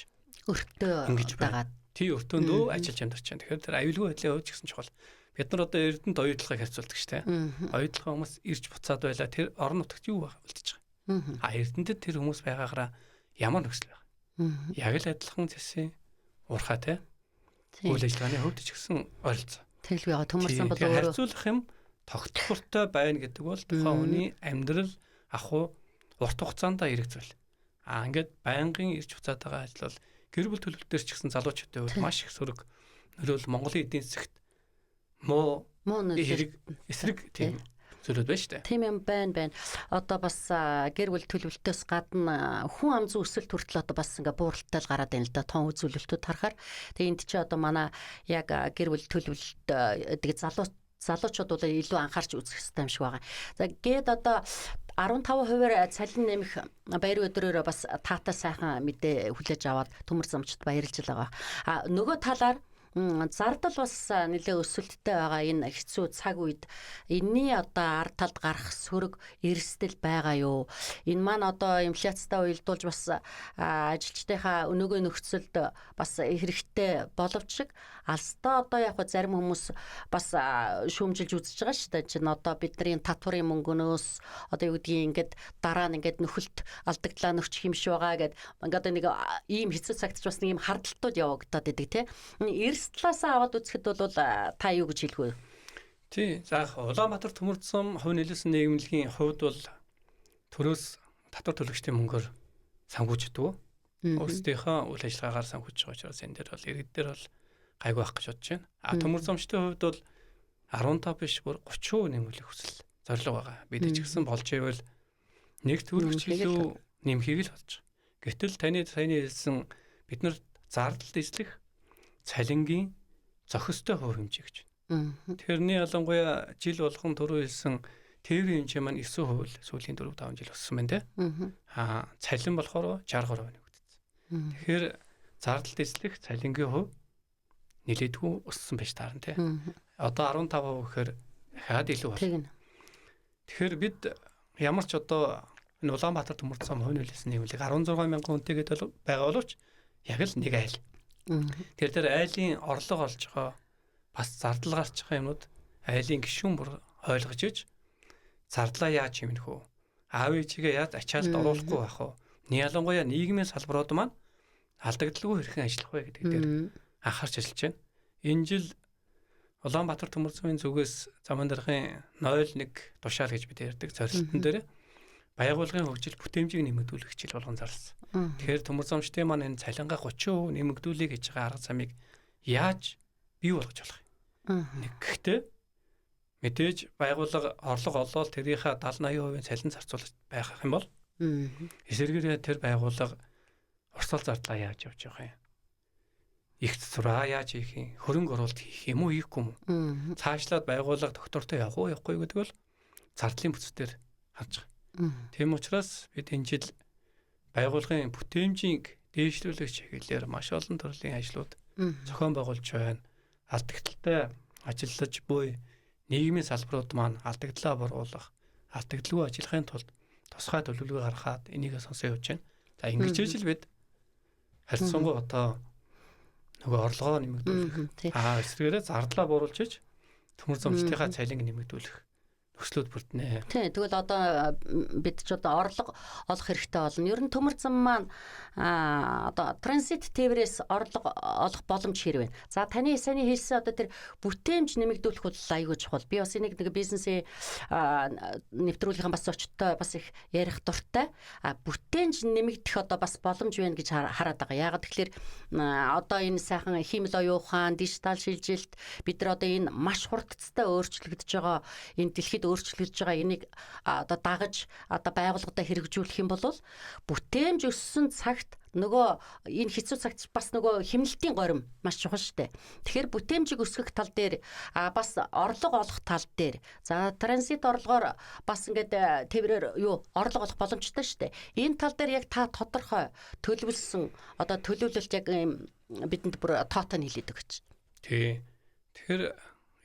өртөө дагаад тий өртөөндөө ажиллаж амьдарч байна. Тэгэхээр тэр аюулгүй байдлын хувьд ч гэсэн чухал. Бид нар одоо Эрдэнэт оюутлогыг харьцуулдаг шүү дээ. Оюутлогын хүмүүс ирж буцаад байла тэр орон нутагт юу байх үлдэж байгаа. А Эрдэнэтэд тэр хүмүүс байгаагаараа ямар нөхцөл байх. Яг л адилхан зэсийн уурхай те. Үйл ажиллагааны хувьд ч гэсэн ойролцоо. Тэгэлгүй яа төмөр сан бол өөрөө харьцуулах юм тогтвортой байна гэдэг бол тухайн хүний амьдрал ах уу урт хугацаанд хэрэг зүйл. А ингээд байнгын ирж буцаад байгаа ажил бол гэр бүл төлөвлөлтөөр ч гэсэн залуучуудын хувьд маш их сөрөг нөлөөл Монголын эдийн засагт муу хэрэг эсрэг тийм зүйлүүд байна шүү дээ. Тийм юм байна. Одоо бас гэр бүл төлөвлөлтөөс гадна хүн ам зүйн өсөлт хүртэл одоо бас ингээ бууралтай л гараад байна л да. Тон үзүүлэлтүүд харахаар. Тэгээ энд чи одоо манай яг гэр бүл төлөвлөлт тэгээ залуучууд бол илүү анхаарч үзэх хэрэгтэй юм шиг байгаа. За гээд одоо 15%-аар цалин нэмэх баяр өдрөөрөө бас таатай сайхан мэдээ хүлээж аваад төмөр замчд баярлж байгаа. А нөгөө талаар зардал бас нэлээ өсөлттэй байгаа энэ хэцүү цаг үед энэний одоо ард талд гарах сөрөг эрсдэл байгаа юу? Энэ маань одоо инфляцтай уялдуулж бас ажилчдынхаа өнөөгөө нөхцөлд бас хэрэгтэй боловч шиг алстаа одоо яг зарим хүмүүс бас шүүмжилж үзэж байгаа шүү дээ. Чинь одоо бидний татварын мөнгөнөөс одоо юу гэдгийг ингээд дараа нь ингээд нөхөлт алдагдлаа нөхчих юм шиг байгаа гэд ингээд нэг ийм хэцүү цагт ч бас нэг ийм хардталтууд явагдаад идэг те. Эрс талаасаа аваад үзэхэд бол та юу гэж хэлэх вэ? Тий. За Улаанбаатар төмөр зам хувь нөлөөсөн нийгэмлэгийн хувьд бол төрөөс татвар төлөгчдийн мөнгөөр санхүүждэг. Өөрсдийнхөө үйл ажиллагаагаар санхүүжиж байгаа учраас энэ дээр бол иргэд дээр бол гайгүй байх гэж бодож байна. А төмөр замчдын хувьд бол 15 биш бүр 30% нэмэгдэх хүсэл зорилго байгаа. Бид ч гэсэн болж ивэл нэг төгрөгч илүү нэмхийг л бодож байгаа. Гэтэл таны саяны хэлсэн бид нар зардал эзлэх цалингийн зохистой хувь хэмжээ гэж байна. Тэрний ялангуяа жил болгон түрүү хэлсэн тээврийн хэмжээ маань 9% л сүүлийн 4-5 жил өссөн байна те. Аа цалин болохоор 63% нэмэгдсэн. Тэгэхээр зардал эзлэх цалингийн хувь нэлээдгүй өссөн байж таарна те. Одоо 15% гэхээр дахиад илүү байна. Тэгэхээр бид ямар ч одоо энэ Улаанбаатар Төмөр зам хувь нөлөөсөн нийгэмлэг 16 мянган хүнтэй гэдэг байгаа боловч яг л нэг айл. Тэр дээр айлын орлого олж байгаа бас зардал гарч байгаа юмнууд айлын гишүүн бүр ойлгож иж зардлаа яаж хэмнэх вэ? Аав ээжигээ яаж ачаалт оруулахгүй байх вэ? Ялангуяа нийгмийн салбарууд маань алдагдaltaгүй хэрхэн ажиллах вэ гэдэг дээр анхаарч ажиллаж байна. Энэ жил Улаанбаатар Төмөр замын зүгээс замын даргын 0.1 тушаал гэж бид ярьдаг зорилтон дээр байгууллагын хөгжил бүтээмжийг нэмэгдүүлэх хичээл болгон зарласан. Тэгэхээр төмөр замчдын маань энэ цалингаа 30% нэмэгдүүлэе гэж байгаа арга замыг яаж бий болгож болох юм? Нэг гэхдээ мэдээж байгууллага орлого олоод тэрийнхээ 70-80% цалин зарцуулах байх юм бол эсэргээрээ тэр байгууллага урсгал зардлаа яаж явж байгаа юм? Их цэцраа яаж хийх юм? Хөрөнгө оруулалт хийх юм уу, хийхгүй юм уу? Цаашлаад байгууллага доктортой явах уу, явахгүй гэдэг бол зардлын бүтцээр харж байгаа. Тийм учраас бид энэ жил байгууллагын бүтээмжийг дээшлүүлэх чиглэлээр маш олон төрлийн ажлууд зохион байгуулж байна. Алдагдaltaй ажиллаж буй нийгмийн салбарууд маань алдагдлаа буруулах, алдагдлгүй ажиллахын тулд тусгай төлөвлөгөө гаргаад энийг сонсоо явж байна. За ингэж ижил бид харьцангуй одоо нөгөө орлогоо нэмэгдүүлэх. Аа эсрэгээрээ зардлаа бууруулж иж төмөр зомчдынхаа цалинг нэмэгдүүлэх нөхцлүүд бүрднэ. Тийм. Тэгвэл одоо бид ч одоо орлого олох хэрэгтэй болно. Ер нь төмөр зам маань одоо транзит тээврээс орлого олох боломж хэр вэ? За таны саяны хэлсэн одоо тэр бүтээмж нэмэгдүүлэх бол аюул чухал. Би бас энийг нэг бизнесийн нэвтрүүлгийн бас зочдтой бас их ярих дуртай. Бүтээмж нэмэгдэх одоо бас боломж байна гэж хараад байгаа. Яагаад тэгэхээр одоо энэ сайхан хиймэл оюун ухаан, дижитал шилжилт бид нар одоо энэ маш хурдцтай өөрчлөгдөж байгаа энэ дэлхийд өөрчлөгдөж байгаа энийг одоо дагаж одоо байгууллагадаа хэрэгжүүлэх юм бол бүтээмж өссөн цагт нөгөө энэ хэцүү цагт бас нөгөө хэмнэлтийн горим маш чухал шүү дээ. Тэгэхээр бүтээмжийг өсгөх тал дээр бас орлого олох тал дээр за транзит орлогоор бас ингээд тээврээр юу орлого олох боломжтой шүү дээ. Энэ тал дээр яг та тодорхой төлөвлөсөн одоо төлөвлөлт яг бидэнд бүр тоотой нь хэлээд өгч. Тий. Тэгэхээр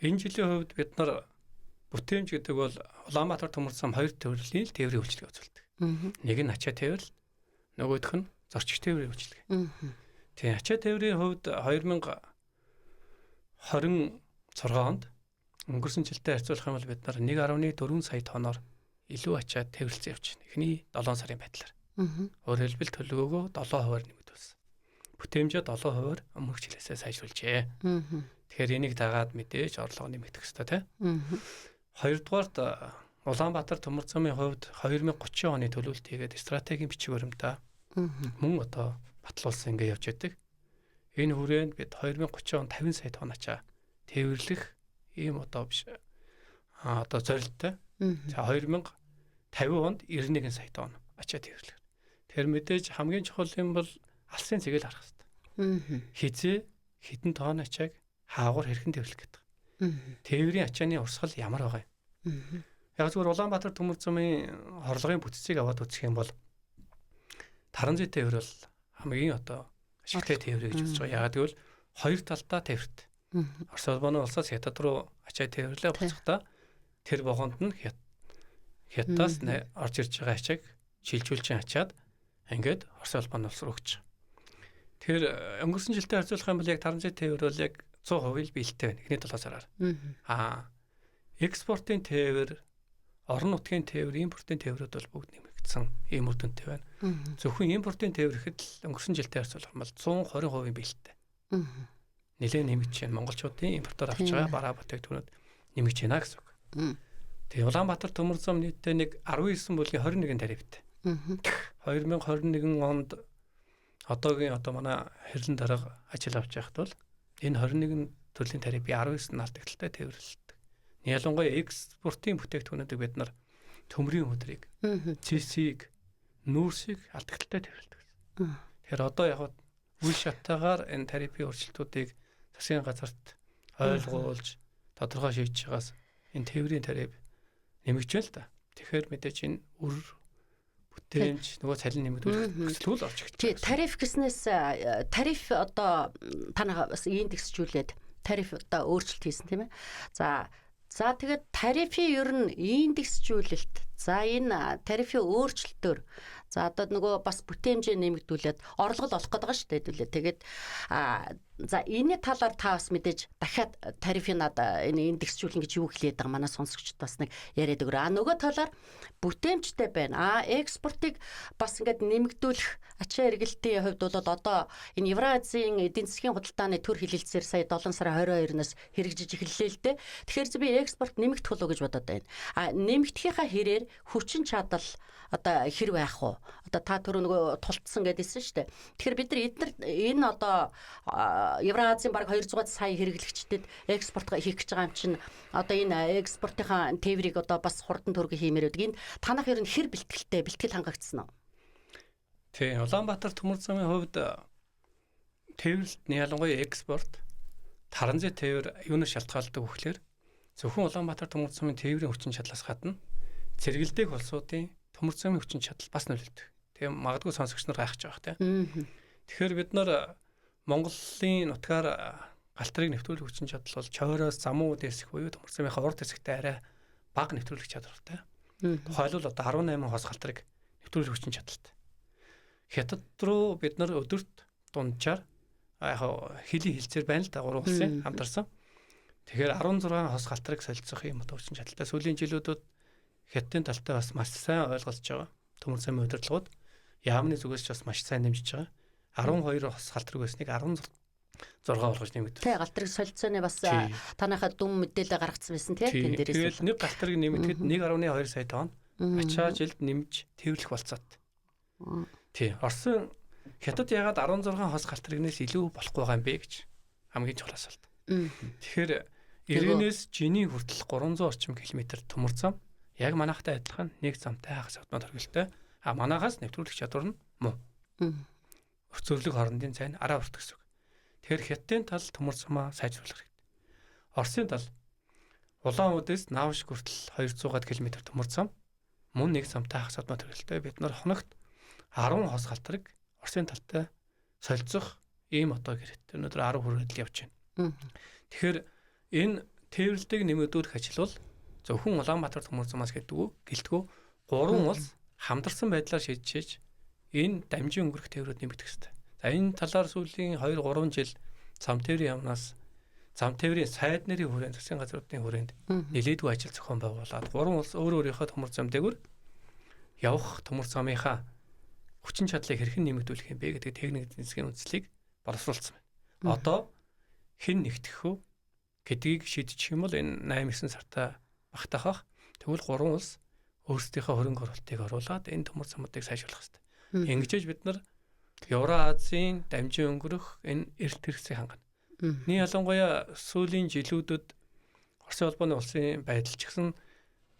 энэ жилийн хувьд бид нар бүтээмж гэдэг бол Улаанбаатар Төмөр зам хоёр төрлийн л тээврийн үйлчилгээ үзүүлдэг. Нэг нь ачаа тээвэр, нөгөөх нь зорчих тээврийн үйлчилгээ. Тийм, ачаа тээврийн хувьд 2026 онд өнгөрсөн жилтэй харьцуулах юм бол бид нар 1.4 сая тонноор илүү ачаа тээвэрлсэн явж байна. Эхний 7 сарын байдлаар. Өөрөөр хэлбэл төлөвлөгөөгөө 7% нэмэгдүүлсэн. Бүтээмжээ 7% өмнөх жилээсээ сайжруулжээ. Тэгэхээр энийг дагаад мэдээж орлого нэмэгдэх ёстой тий. Хоёрдугаарт Улаанбаатар Төмөр замын хувьд 2030 оны төлөвлөлт хийгээд стратегийн бичиг баримтаа мөн одоо батлуулсан ингэ явж байдаг. Энэ хүрээнд бид 2030 онд 50 сая тонн ачаа тээвэрлэх ийм одоо биш одоо зорилттой. За 2050 онд 91 сая тонн ачаа тээвэрлэх. Тэр мэдээж хамгийн чухал юм бол алсын цэгийг харах хэрэгтэй. Хизээ хэдэн тонн ачааг хаагур хэрхэн тээвэрлэх гэдэг. Тээврийн ачааны урсгал ямар байгаа юм? Яг зүгээр Улаанбаатар Төмөр замын хорлогын бүтцийг аваад үзэх юм бол транзит тээвэр бол хамгийн одоо ашигтай тээвэр гэж үзэж байгаа. Яагаад гэвэл хоёр талдаа тээвэрт. Орос улбаны улсаас Хятад руу ачаа тээвэрлээ буцахдаа тэр вагонд нь Хятадаас орж ирж байгаа ачааг шилжүүлж ачаад ингээд Орос улбаны улс руу өгч. Тэр өнгөрсөн жилтэй харьцуулах юм бол яг транзит тээвэр бол яг 100% л биелэлтэй байна. Эхний 7 сараар. Экспортын тээвэр, орон нутгийн тээвэр, импортын тээврүүд бол бүгд нэмэгдсэн ийм үр дүнтэй байна. Зөвхөн импортын тээвэр гэхэд л өнгөрсөн жилтэй харьцуулах юм бол 120% биелэлтэй. Нэлээд нэмэгдэж байна. Монголчуудын импортоор авч байгаа бараа бүтээгдэхүүнүүд нэмэгдэж байна гэсэн үг. Тэгээ Улаанбаатар Төмөр зам нийтдээ нэг 19 бүлгийн 21 тарифтай. 2021 онд одоогийн одоо манай хэрлэн дарга ажил авч байхад бол энэ 21 төрлийн тариф би 19 нь алдагдaltaй тээвэрлэлт Ялангуяа экспортын бүтээгдэхүүнүүдийг бид нар төмрийн өдрийг, цэсийг, нүүрсийг алдагдaltaй тээвэрлэдэг. Тэгэхээр одоо яг үе шаттайгаар энэ тарифын өөрчлөлтүүдийг засгийн газарт ойлгуулж тодорхой шийдэж байгаас энэ тээврийн тариф нэмэгдэж л да. Тэгэхээр мэдээж энэ үр бүтээмж нөгөө цалин нэмэгдүүлэх нөхцөл орж ирж байна. Тариф гэснээс тариф одоо та нар бас индексжүүлээд тариф одоо өөрчлөлт хийсэн тийм ээ. За тэгээд тарифын ер нь индексжүүлэлт, за энэ тарифын өөрчлөлтөөр за одоо нөгөө бас бүтээмжээ нэмэгдүүлээд орлого олох гээд байгаа шүү дээ хэдүүлээ. Тэгээд за энэ талаар та бас мэдээж дахиад тарифын над энэ индексжүүлнэ гэж юу хэлээд байгаа манай сонсогчд бас нэг яриад өгөрөө. А нөгөө талаар бүтээмжтэй байна. А экспортыг бас ингээд нэмэгдүүлэх ачаа эргэлтийн хувьд бол одоо энэ Евразийн эдийн засгийн худалдааны төр хилэлцээр сая 7 сарын 22-наас хэрэгжиж эхэллээ л дээ. Тэгэхээр би экспорт нэмэгдэх болов уу гэж бодоод байна. А нэмэгдэхийнхаа хэрээр хүчин чадал одоо хэр байх вэ? Одоо та түрүү нөгөө тултсан гэдээсэн шүү дээ. Тэгэхээр бид нар эдгээр энэ одоо Евразийн бараг 200 сая хэрэглэгчдэд экспорт хийх гэж байгаа юм чинь одоо энэ экспортынхаа тээврийг одоо бас хурдан төргө хиймээр байдаг. Энэ танах ер нь хэр бэлтгэлтэй, бэлтгэл хангагдсан уу? Тий, Улаанбаатар төмөр замын хувьд тээвэрлэлт нь ялангуяа экспорт, транзит тээвэр юунаас шалтгаалдаг вэ гэхээр зөвхөн Улаанбаатар төмөр замын тээврийн хүчин чадлаас гадна цэргэлдээх улсуудын төмөр замын хүчин чадал бас нөлөөлдөг. Тэгээ магадгүй сонсогч нар гайхаж байгаа тийм. Тэгэхээр бид нар Монголын нутгаар галтрыг нэвтрүүлэх хүчин чадал бол чойроос замуу хэсэг буюу төмөр замынхаа урд хэсэгтээ арай бага нэвтрүүлэх чадвартай. Тухайлбал одоо 18 хос галтрыг нэвтрүүлэх хүчин чадалтай. Хятад руу бид нар өдөрт дунджаар яг хөлийн хилцээр байна л да 3 улсын хамтарсан. Тэгэхээр 16 хос галтрыг солилцох юм одоо хүчин чадалтай. Сүүлийн жилүүдэд Хятадын талтай бас маш сайн ойлголцож байгаа. Төмөр замын удирдлагууд яамны зүгээс ч бас маш сайн дэмжиж байгаа. 12 хос галтрыг байсныг 16 болгож нэмэгдсэн. Тэ галтрыг солилцооны бас танайхаа дүн мэдээлэл гаргацсан байсан тий тэн дээрээс. Тэгээд нэг галтрыг нэмэгдэхэд 1.2 сая тонн ачаа жилд нэмж тээвэрлэх болцоот. Тий, Орсын Хятад ягаад 16 хос галтрыгнээс илүү болохгүй байгаа юм бэ гэж хамгийн чухал асуулт. Тэгэхээр 90-ээс жинийн хүртэл 300 орчим километр төмөр зам яг манайхтай адилхан нэг замтай хагас автомат төрөлтэй. А манайхаас нэвтрүүлэх чадвар нь муу. Өрцөрлөг хоорондын цайн араа урт гэсэн үг. Тэгэхээр Хятадын тал төмөр замаа сайжруулах хэрэгтэй. Оросын тал Улаан-Удэс Наавш хүртэл 200 км төмөр зам мөн нэг замтай хагас автомат төрөлтэй. Бид нар хоногт 10 хос галтрыг Оросын талтай солилцох ийм одоо гэрээт. Өнөөдөр 10 хүрээд л явж байна. Тэгэхээр энэ тээвэрлэлтийг нэмэгдүүлэх ажил бол зөвхөн Улаанбаатар төмөр замаас гэдэг гэлтгүү гурван улс хамтарсан байдлаар шийдэж энэ дамжин өнгөрөх тээврүүд нэмэгдэх хэрэгтэй. За энэ талаар сүүлийн 2-3 жил зам тээврийн яамнаас зам тээврийн сайд нэрийн хүрээнд засгийн газруудын хүрээнд нэлээдгүй ажил зохион байгуулад гурван улс өөр өөрийнхөө төмөр зам дээгүүр явах төмөр замынхаа хүчин чадлыг хэрхэн нэмэгдүүлэх юм бэ гэдэг техник эдийн засгийн үндслийг боловсруулсан байна. Одоо хэн нэгтгэх вэ гэдгийг шийдчих юм бол энэ 8-9 сартаа багтаах бах. Тэгвэл гурван улс өөрсдийнхөө хөрөнгө оруулалтыг оруулаад энэ төмөр замуудыг сайжруулах хэрэгтэй. Ингэж бид нар Евроазийн дамжин өнгөрөх энэ эрэлт хэрэгцээг хангана. Миний ялангуяа сүүлийн жилүүдэд Оросын холбооны улсын байдал ч гэсэн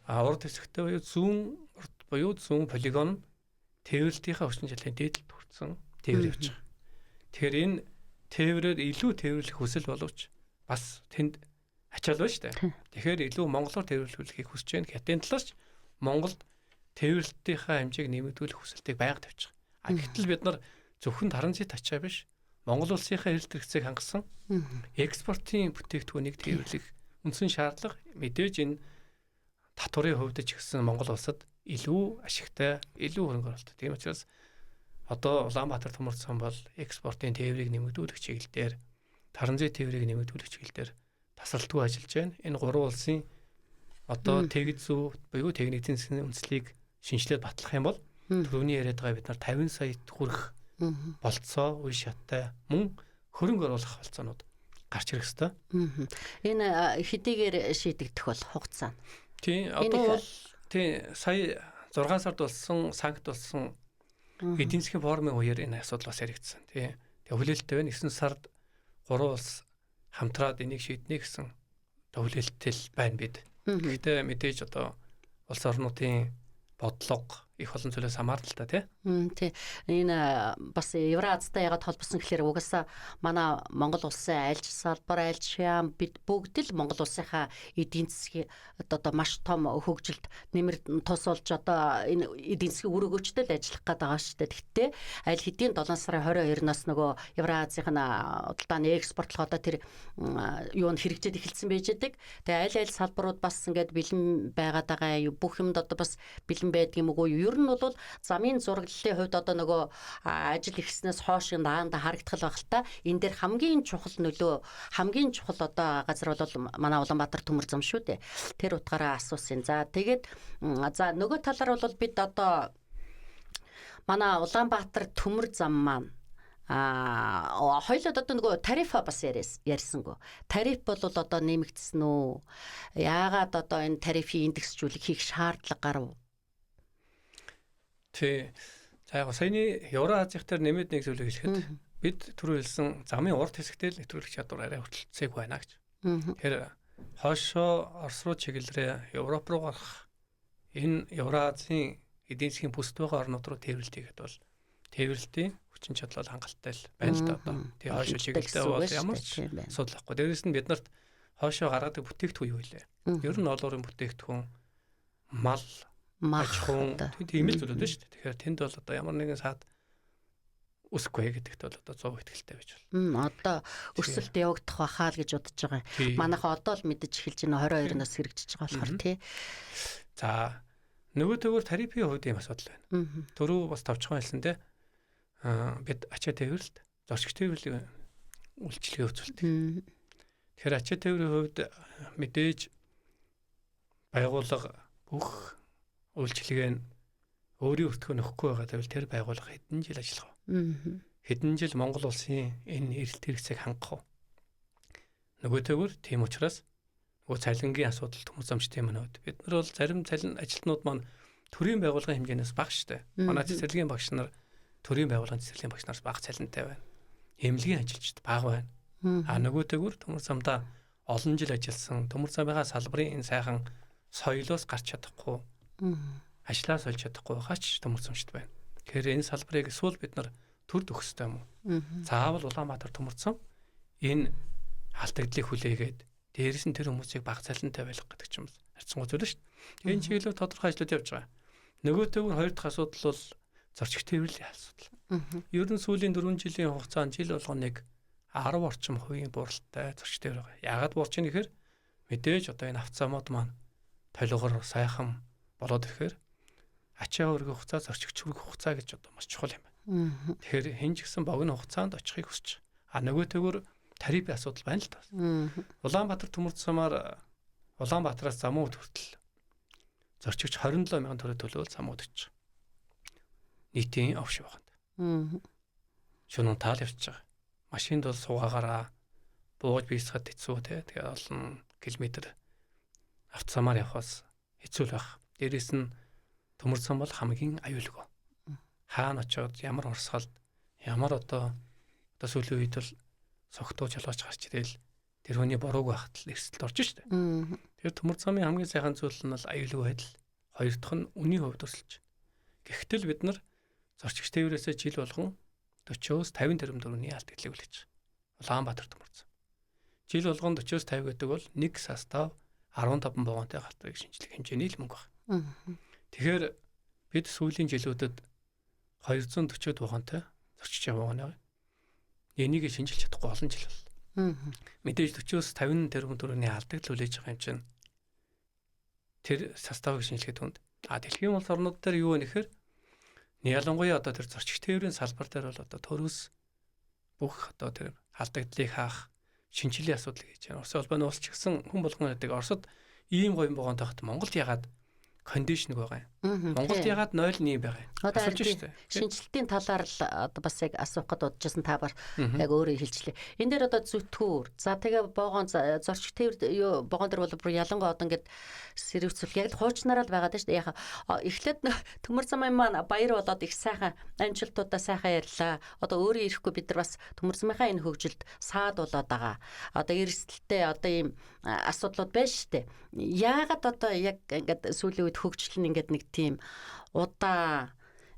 урд хэсэгтээ буюу зүүн урд буюу зүүн полигон тээвэрлэлтийнхаа хүчин чадлын дээдэлд хүрсэн тээвэр явж байгаа. Тэгэхээр энэ тээврээр илүү тээвэрлэх хүсэл боловч бас тэнд ачаал байна шүү дээ. Тэгэхээр илүү монголоор тээвэрлүүлэхийг хүсэж байна. Хятадын талаас ч Монголд тээвэрлэлтийнхаа хэмжээг нэмэгдүүлэх хүсэлтийг байнга тавьж байгаа. А гэтэл бид нар зөвхөн транзит ачаа биш Монгол улсынхаа эрэлт хэрэгцээг хангасан экспортын бүтээгдэхүүнийг тээвэрлэх үндсэн шаардлага мэдээж энэ татварын хувьд ч гэсэн Монгол улсад илүү ашигтай, илүү хөрөнгө оруулалт. Тийм учраас одоо Улаанбаатар төмөр зам бол экспортын тээврийг нэмэгдүүлэх чиглэл дээр, транзит тээврийг нэмэгдүүлэх чиглэл дээр тасралтгүй ажиллаж байна. Энэ гурван улсын одоо тэгж зүү буюу техник эдийн засгийн үндслийг шинжилээд батлах юм бол түрүүний яриад байгаа бид нар 50 сая хүрэх болцоо үе шаттай мөн хөрөнгө оруулах болцоонууд гарч ирэх ёстой. Энэ хэдийгээр шийдэгдэх бол хугацаа нь. Тийм одоо бол тийм сая 6 сард болсон санкт болсон эдийн засгийн форумын үеэр энэ асуудал бас яригдсан. Тийм. Тэгээ хүлээлттэй байна. 9 сард гурван улс хамтраад энийг шийднэ гэсэн хүлээлттэй байна бид. Гэхдээ мэдээж одоо улс орнуудын бодлого их олон зүйлээс хамаарна л та тий. Тий. Энэ бас Евразтай ягаад холбосон гэхээр угаасаа манай Монгол улсын альж салбар, альж шиам бид бүгд л Монгол улсынхаа эдийн засгийн одоо маш том хөгжилд нэмэр тус болж одоо энэ эдийн засгийн үр өгөөчтэй л ажиллах гээд байгаа шүү дээ. Тэгтээ аль хэдийн 7 сарын 22-наас нөгөө Евразийн худалдааны экспортлох одоо тэр юу нь хэрэгжээд эхэлсэн байж байдаг. Тэгээ аль аль салбарууд бас ингээд бэлэн байгаад байгаа, бүх юмд одоо бас бэлэн байдаг юм уу? Ер нь бол замын зураглалын хувьд одоо нөгөө ажил ихснээс хойш даанда харагдах байх л та. Энэ дээр хамгийн чухал нөлөө, хамгийн чухал одоо газар бол манай Улаанбаатар төмөр зам шүү дээ. Тэр утгаараа асуусан. За тэгээд за нөгөө талаар бол бид одоо манай Улаанбаатар төмөр зам маань хоёулаад одоо нөгөө тарифа бас ярьсангүй. Тариф бол одоо нэмэгдсэн үү? Яагаад одоо энэ тарифын индексжүүлэг хийх шаардлага гарав? Тий. За яг саяны Евроазих дээр нэмээд нэг зүйлийг хэлэхэд бид түрүү хэлсэн замын урт хэсэгтээ л нэвтрүүлэх чадвар арай хүртэлцээгүй байна гэж. Тэгэхээр хойшоо Орос руу чиглэлээ Европ руу гарах энэ Евроазийн эдийн засгийн бүсд байгаа орнууд руу тээвэрлэлт хийхэд бол тээвэрлэлтийн хүчин чадал хангалттай л байна л да одоо. Тэгээ хойшоо чиглэлтэй бол ямар ч асуудал байхгүй. Дээрээс нь бид нарт хойшоо гаргадаг бүтээгдэхүүн юу вэ? Ер нь олон өрийн бүтээгдэхүүн, мал, аж ахуйн тийм л зүйлүүд байна шүү дээ. Тэгэхээр тэнд бол одоо ямар нэгэн саад өсөхгүй гэдэгт бол одоо 100% итгэлтэй байж болно. Одоо өсөлт явагдах байхаа л гэж бодож байгаа. Манайха одоо л мэдэж эхэлж байна, 22-оос хэрэгжиж байгаа болохоор тий. За нөгөө төгөр тарифын хувьд ийм асуудал байна. Түрүү бас товчхон хэлсэн те. Бид ачаа тээвэрлэлт, зорчигч тээвэрлэлийн үйлчилгээ үзүүлдэг. Тэгэхээр ачаа тээврийн хувьд мэдээж байгууллага бүх үйлчилгээ нь өөрийн өртгөө нөхгүй байгаа гэвэл тэр байгууллага хэдэн жил ажиллах вэ? Хэдэн жил Монгол улсын энэ эрэлт хэрэгцээг хангах вэ? Нөгөө төгөр тийм учраас нөгөө цалингийн асуудал төмөр замчтай юм байна. Бид нар бол зарим цалин ажилтнууд маань төрийн байгууллагын хэмжээнээс бага штэ. Манай цэцэрлэгийн багш нар төрийн байгууллагын цэцэрлэгийн багш нараас бага цалинтай байна. Эмнэлгийн ажилчид бага байна. А нөгөө төгөр төмөр замдаа олон жил ажилласан төмөр замынхаа салбарын энэ сайхан соёлоос гарч чадахгүй, ажлаа сольж чадахгүй хаач төмөр замчд байна. Тэгэхээр энэ салбарыг эсвэл бид нар төрд өгөх ёстой юм уу? Заавал Улаанбаатар төмөр зам энэ алдагдлыг хүлээгээд дээрээс нь тэр хүмүүсийг бага цалинтай байлгах гэдэг ч юм уу харьцангуй зүйл шүү дээ. Энэ чиглэлээр тодорхой ажлууд явж байгаа. Нөгөө төвөр хоёр дахь асуудал бол зорчигч тээвэрлэлийн асуудал. Ер нь сүүлийн 4 жилийн хугацаанд жил болгоныг 10 орчим хувийн бууралтай зорчигч тээвэр байгаа. Яагаад буурч ийн гэхээр мэдээж одоо энэ авцаамууд маань толгоор сайхан болоод ирэхээр ачаа өргөх хугацаа, зорчигч өргөх хугацаа гэж одоо маш чухал юм байна. Тэгэхээр хэн ч гэсэн богино хугацаанд очихыг хүсэж. А нөгөө төгөр тарифын асуудал байна л та. Улаанбаатар төмөр замаар Улаанбаатараас Замууд хүртэл зорчигч 27 мянган төгрөг төлөөл Замууд очиж. Нийтийн овш явахад. Шөнө таал явчихж байгаа. Машинд бол суугаагаараа бууж бийсгад хэцүү те. Тэгээ олон километр автозамаар явхаас хэцүү л байх. Дээрээс нь төмөр зам бол хамгийн аюулгүй. Хаана очиод ямар урсгалд ямар одоо сүүлийн үед бол согтуу жалгаач гарч ирэл тэр хүний бурууг байхад л эрсдэлд орж штэ. Тэр төмөр замын хамгийн сайхан зүйл нь бол аюулгүй байдал. Хоёр дахь нь үнийн хувьд өрсөлж. Гэхдээ л бид нар зорчигч тээврээсээ жил болгон 40-оос 50 тэрбум төгрөгийн алдагдлыг хүлээж байгаа. Улаанбаатар төмөр зам. Жил болгон 40-оос 50 гэдэг бол нэг состав 15 вагонтой галтрыг шинжлэх хэмжээний л мөнгө байна. Тэгэхээр бид сүүлийн жилүүдэд 240 вагонтой зорчигч вагон энийг шинжилж чадахгүй олон жил бол. Мэдээж 40-оос 50 тэрбум төгрөгийн алдагдал хүлээж байгаа юм чинь тэр составыг шинжилгээд хүнд. А дэлхийн улс орнууд дээр юу вэ гэхээр ялангуяа одоо тэр зорчигч тээврийн салбар дээр бол одоо төрөөс бүх одоо тэр алдагдлыг хаах шинжилгээ асуудал гэж байна. Оросын холбооны улс ч гэсэн хүн болгон гэдэг Оросд ийм гоё вагон тахт Монголд ягаад кондишн байгаа юм. Монголд ягаад 0.1 байгаа юм? Асууж штэ. Шинжилтийн талаар л одоо бас яг асуух гээд бодчихсон, та бар яг өөрөө хэлжлээ. Энэ дээр одоо зүтгүүр. За тэгээ боогоон зорчих тээвэр юу боогоон дээр бол бүр ялангуяа одоо ингээд сэрвцэл яг л хуучнараа л байгаад штэ. Яг эхлээд төмөр замын маань баяр болоод их сайхан амжилтуудаа сайхан ярьлаа. Одоо өөрөө ирэхгүй бид нар бас төмөр замынхаа энэ хөгжилд саад болоод байгаа. Одоо эрсдэлтэй одоо ийм асуудлууд байна штэ. Яагаад одоо яг ингээд сүүлийн үед хөгжил нь ингээд нэг тийм удаан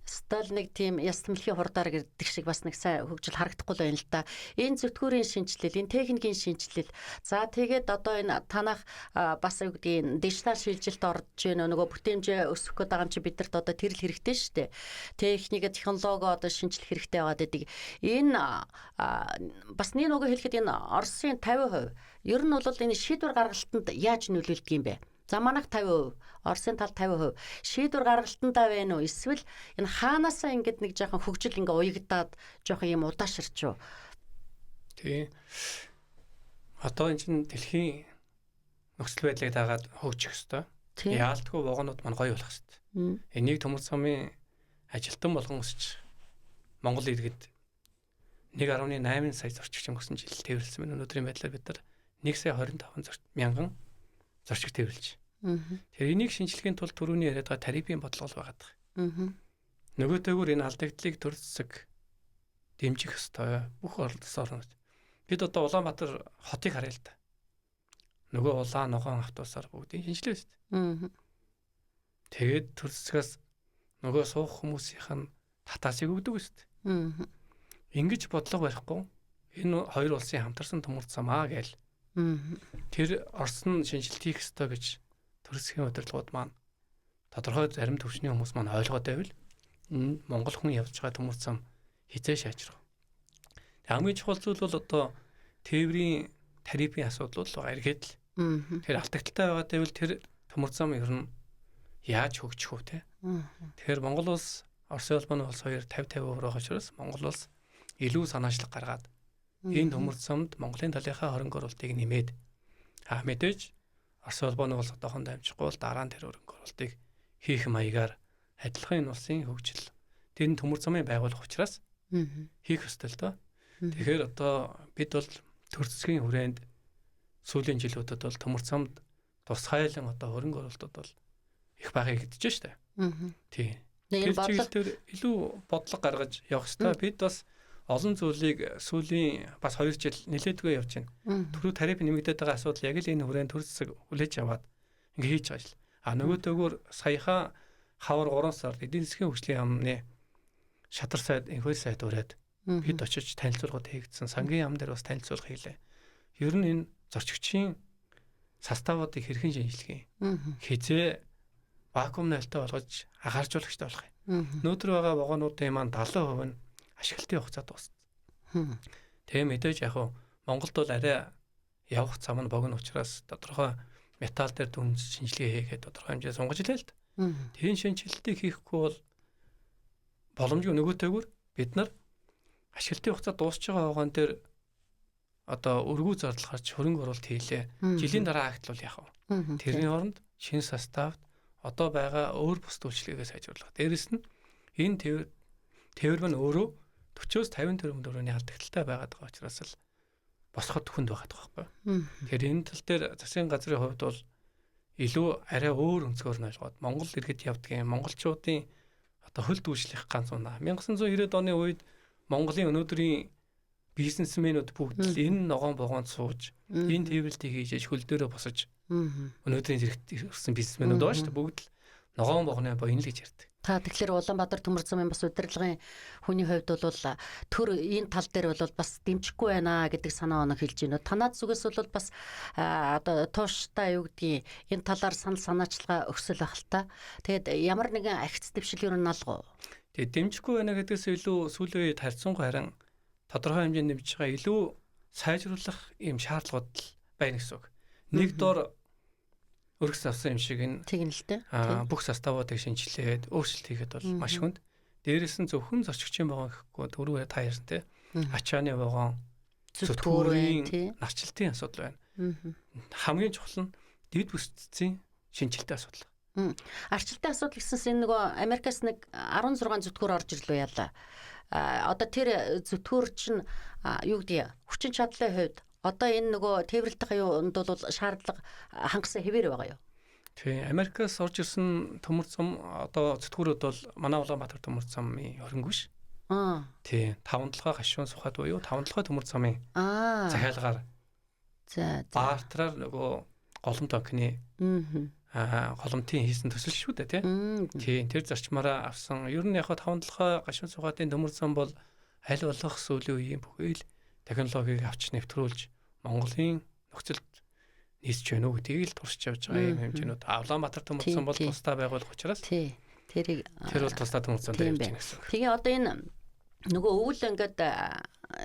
стол нэг тийм яс тэмлэхийн хурдаар гэдэг шиг бас нэг сайн хөгжил харагдахгүй л байна л да. Энэ зүтгүүрийн шинэчлэл, энэ техникийн шинэчлэл. За тэгээд одоо энэ танах бас юу гэдгийг дижитал шилжилт орж гин нөгөө бүтээмжээ өсөх гээд байгаа юм чи бидэрт одоо тэр л хэрэгтэй шүү дээ. Техник, технологи одоо шинэчлэх хэрэгтэй байгаад байдаг. Энэ бас нэг нөгөө хэлэхэд энэ Оросын 50% ер нь бол энэ шийдвэр гаргалтанд яаж нөлөөлдөг юм бэ? За манайх 50%, Оросын тал 50%. Шийдвэр гаргалтандаа байна уу? Эсвэл энэ хаанаасаа ингээд нэг жоохон хөгжил ингээ уягдаад жоохон юм удаашарч юу? Тий. Одоо энэ чинь дэлхийн нөхцөл байдлыг дагаад хөгжих ёстой. Яалтгүй вагонууд маань гоё болох ёстой. Энийг төмөр замын ажилтан болгон өсч Монгол иргэд 1.8 сая зорчигч өнгөрсөн жил тээвэрлсэн байна. Өнөөдрийн байдлаар бид нар 1 сая 25 мянган зорчиг тээвэрлж. Тэр энийг шинжлэхийн тулд түрүүний яриад байгаа тарифын бодлого байгаад байгаа. Нөгөөтэйгүр энэ алдагдлыг төр засаг дэмжих ёстой. Бүх оролцсон орнууд. Бид одоо Улаанбаатар хотыг харъя л да. Нөгөө улаан ногоон автобусаар бүгдийг шинжилээ шүү дээ. Тэгээд төр засгаас нөгөө суух хүмүүсийнх нь татаасыг өгдөг шүү дээ. Ингэж бодлого барихгүй энэ хоёр улсын хамтарсан төмөр замаа гээл. Тэр Орос нь шинжилт хийх ёстой гэж төр засгийн удирдлагууд маань тодорхой зарим төвшний хүмүүс маань ойлгоод байвал энэ Монгол хүн явж байгаа төмөр зам хизээ шаачрах. Тэг хамгийн чухал зүйл бол одоо тээврийн тарифын асуудал бол байгаа эргээд л. Тэр алдагдaltaй байгаа гэвэл тэр төмөр зам ер нь яаж хөгжих вэ те? Тэгэхээр Монгол улс, Оросын холбооны улс хоёр 50-50% байгаа учраас Монгол улс илүү санаачлаг гаргаад энэ төмөр замд Монголын талынхаа хөрөнгө оруулалтыг нэмээд мэдээж Оросын холбооны улс одоохондоо амжихгүй бол дараа нь тэр хөрөнгө оруулалтыг хийх маягаар адилхан энэ улсын хөгжил тэр нь төмөр замын байгууллага учраас хийх ёстой л доо. Тэгэхээр одоо бид бол төр засгийн хүрээнд сүүлийн жилүүдэд бол төмөр замд тусгайлан одоо хөрөнгө оруулалтууд бол их бага хийгдэж штэ. Тий. Тэр чиглэл дээр илүү бодлого гаргаж явах ёстой. Бид бас олон зүйлийг сүүлийн бас 2 жил нэлээдгүй явж байна. Түрүү тариф нэмэгдээд байгаа асуудал яг л энэ хүрээнд төр засаг хүлээж аваад ингээ хийж байгаа шил. А нөгөөдөөгөр саяхан хавар 3 сард эдийн засгийн хөгжлийн яамны шатар сайд, инхвэр сайд ураад бид очиж танилцуулгууд хийгдсэн. Сангийн яам дээр бас танилцуулга хийлээ. Ер нь энэ зорчигчийн составуудыг хэрхэн шинжлэх юм? Хизээ вакуум нээлттэй болгож агааржуулагчтай болох юм. Өнөөдөр байгаа вагонуудын маань 70% нь ашиглалтын хугацаа дууссан. Тэгээ мэдээж яг хуу Монголд бол арай явах зам нь богино учраас тодорхой металл дээр дүнж шинжилгээ хийгээд тодорхой хэмжээ сунгаж илээ л да. Тийм шинжилтийг хийхгүй бол боломжгүй. Нөгөөтэйгүр бид нар ашиглалтын хугацаа дуусч байгаа вагон дээр одоо өргүү зардал гарч хөрөнгө оруулалт хийлээ. Жилийн дараа акт бол яах вэ? Тэрний оронд шинэ составт одоо байгаа өөр бус үйлчилгээгээ сайжруулах. Дээрэс нь энэ тээвэр маань өөрөө 40-оос 50 тэрбум төгрөгийн алдагдaltaй байгаад байгаа учраас л босгоход хүнд байгаад байгаа байхгүй. Тэгэхээр энэ тал дээр засгийн газрын хувьд бол илүү арай өөр өнцгөр нь ойлгоод Монгол иргэд явдгийн монголчуудын одоо хөл дүүжлэх ганц унаа. 1990-ад оны үед Монголын өнөөдрийн бизнесмэнүүд бүгд л энэ ногоон богоонд сууж энэ тээвэрлэлтийг хийж хөл дээрээ босож өнөөдрийн зэрэгт ирсэн бизнесмэнүүд байгаа шүү дээ. Бүгд л ногоон богоны боён л гэж ярьдаг. Та тэгэхээр Улаанбаатар төмөр замын бас удирдлагын хүний хувьд бол төр энэ тал дээр бол бас дэмжихгүй байна гэдэг санаа оноо хэлж байна. Танаад зүгээс бол бас одоо тууштай юу гэдгийг энэ талаар санал санаачилгаа өгсөл байх л та. Тэгээд ямар нэгэн агц дэвшил ер нь алга уу? Тэгээд дэмжихгүй байна гэдгээс илүү сүүлийн үед харьцангуй харин тодорхой хэмжээнд дэмжиж байгаа илүү сайжруулах ийм шаардлагууд л байна гэсэн үг. Нэг дор өргөс авсан юм шиг энэ тийм л дээ. Бүх составуудыг шинжилээд өөрчлөлт хийхэд бол маш хүнд. Дээрээс нь зөвхөн зорчигчийн вагон гэхгүй түрүү та ярьсан те. Ачааны вагон, зүтгүүрийн нарчлалтын асуудал байна. Хамгийн чухал нь дэд бүсцийн шинжилтийн асуудал. Арчлалтын асуудал гэсэнс энэ нөгөө Америкаас нэг 16 зүтгүүр орж ирлээ яалаа. Одоо тэр зүтгүүр чинь юу гэдгийг хүчин чадлын хувьд одоо энэ нөгөө тээвэрлэлтийн юунд бол шаардлага хангасан хэвээр байгаа юу? Тийм, Америкаас орж ирсэн төмөр зам одоо зүтгүүрүүд бол манай Улаанбаатар төмөр замын хөрөнгө биш. Тийм, таван толгой гашуун сухад буюу таван толгой төмөр замын захиалгаар. За. Бартераар нөгөө голомт банкны голомтын хийсэн төсөл шүү дээ, тийм. Тийм, тэр зарчмаараа авсан. Ер нь яг таван толгой гашуун сухатын төмөр зам бол аль болох сүүлийн үеийн бүхэл технологиг авч нэвтрүүлж Монголын нөхцөлд нийцж байна уу гэдгийг л туршиж явж байгаа юм хэмжээнүүд. Улаанбаатар төмөр зам бол тусдаа байгуулах учраас тий. Тэрийг тэр бол тусдаа төмөр зам дээр явж байна гэсэн үг. Тэгээ одоо энэ нөгөө өвөл ингээд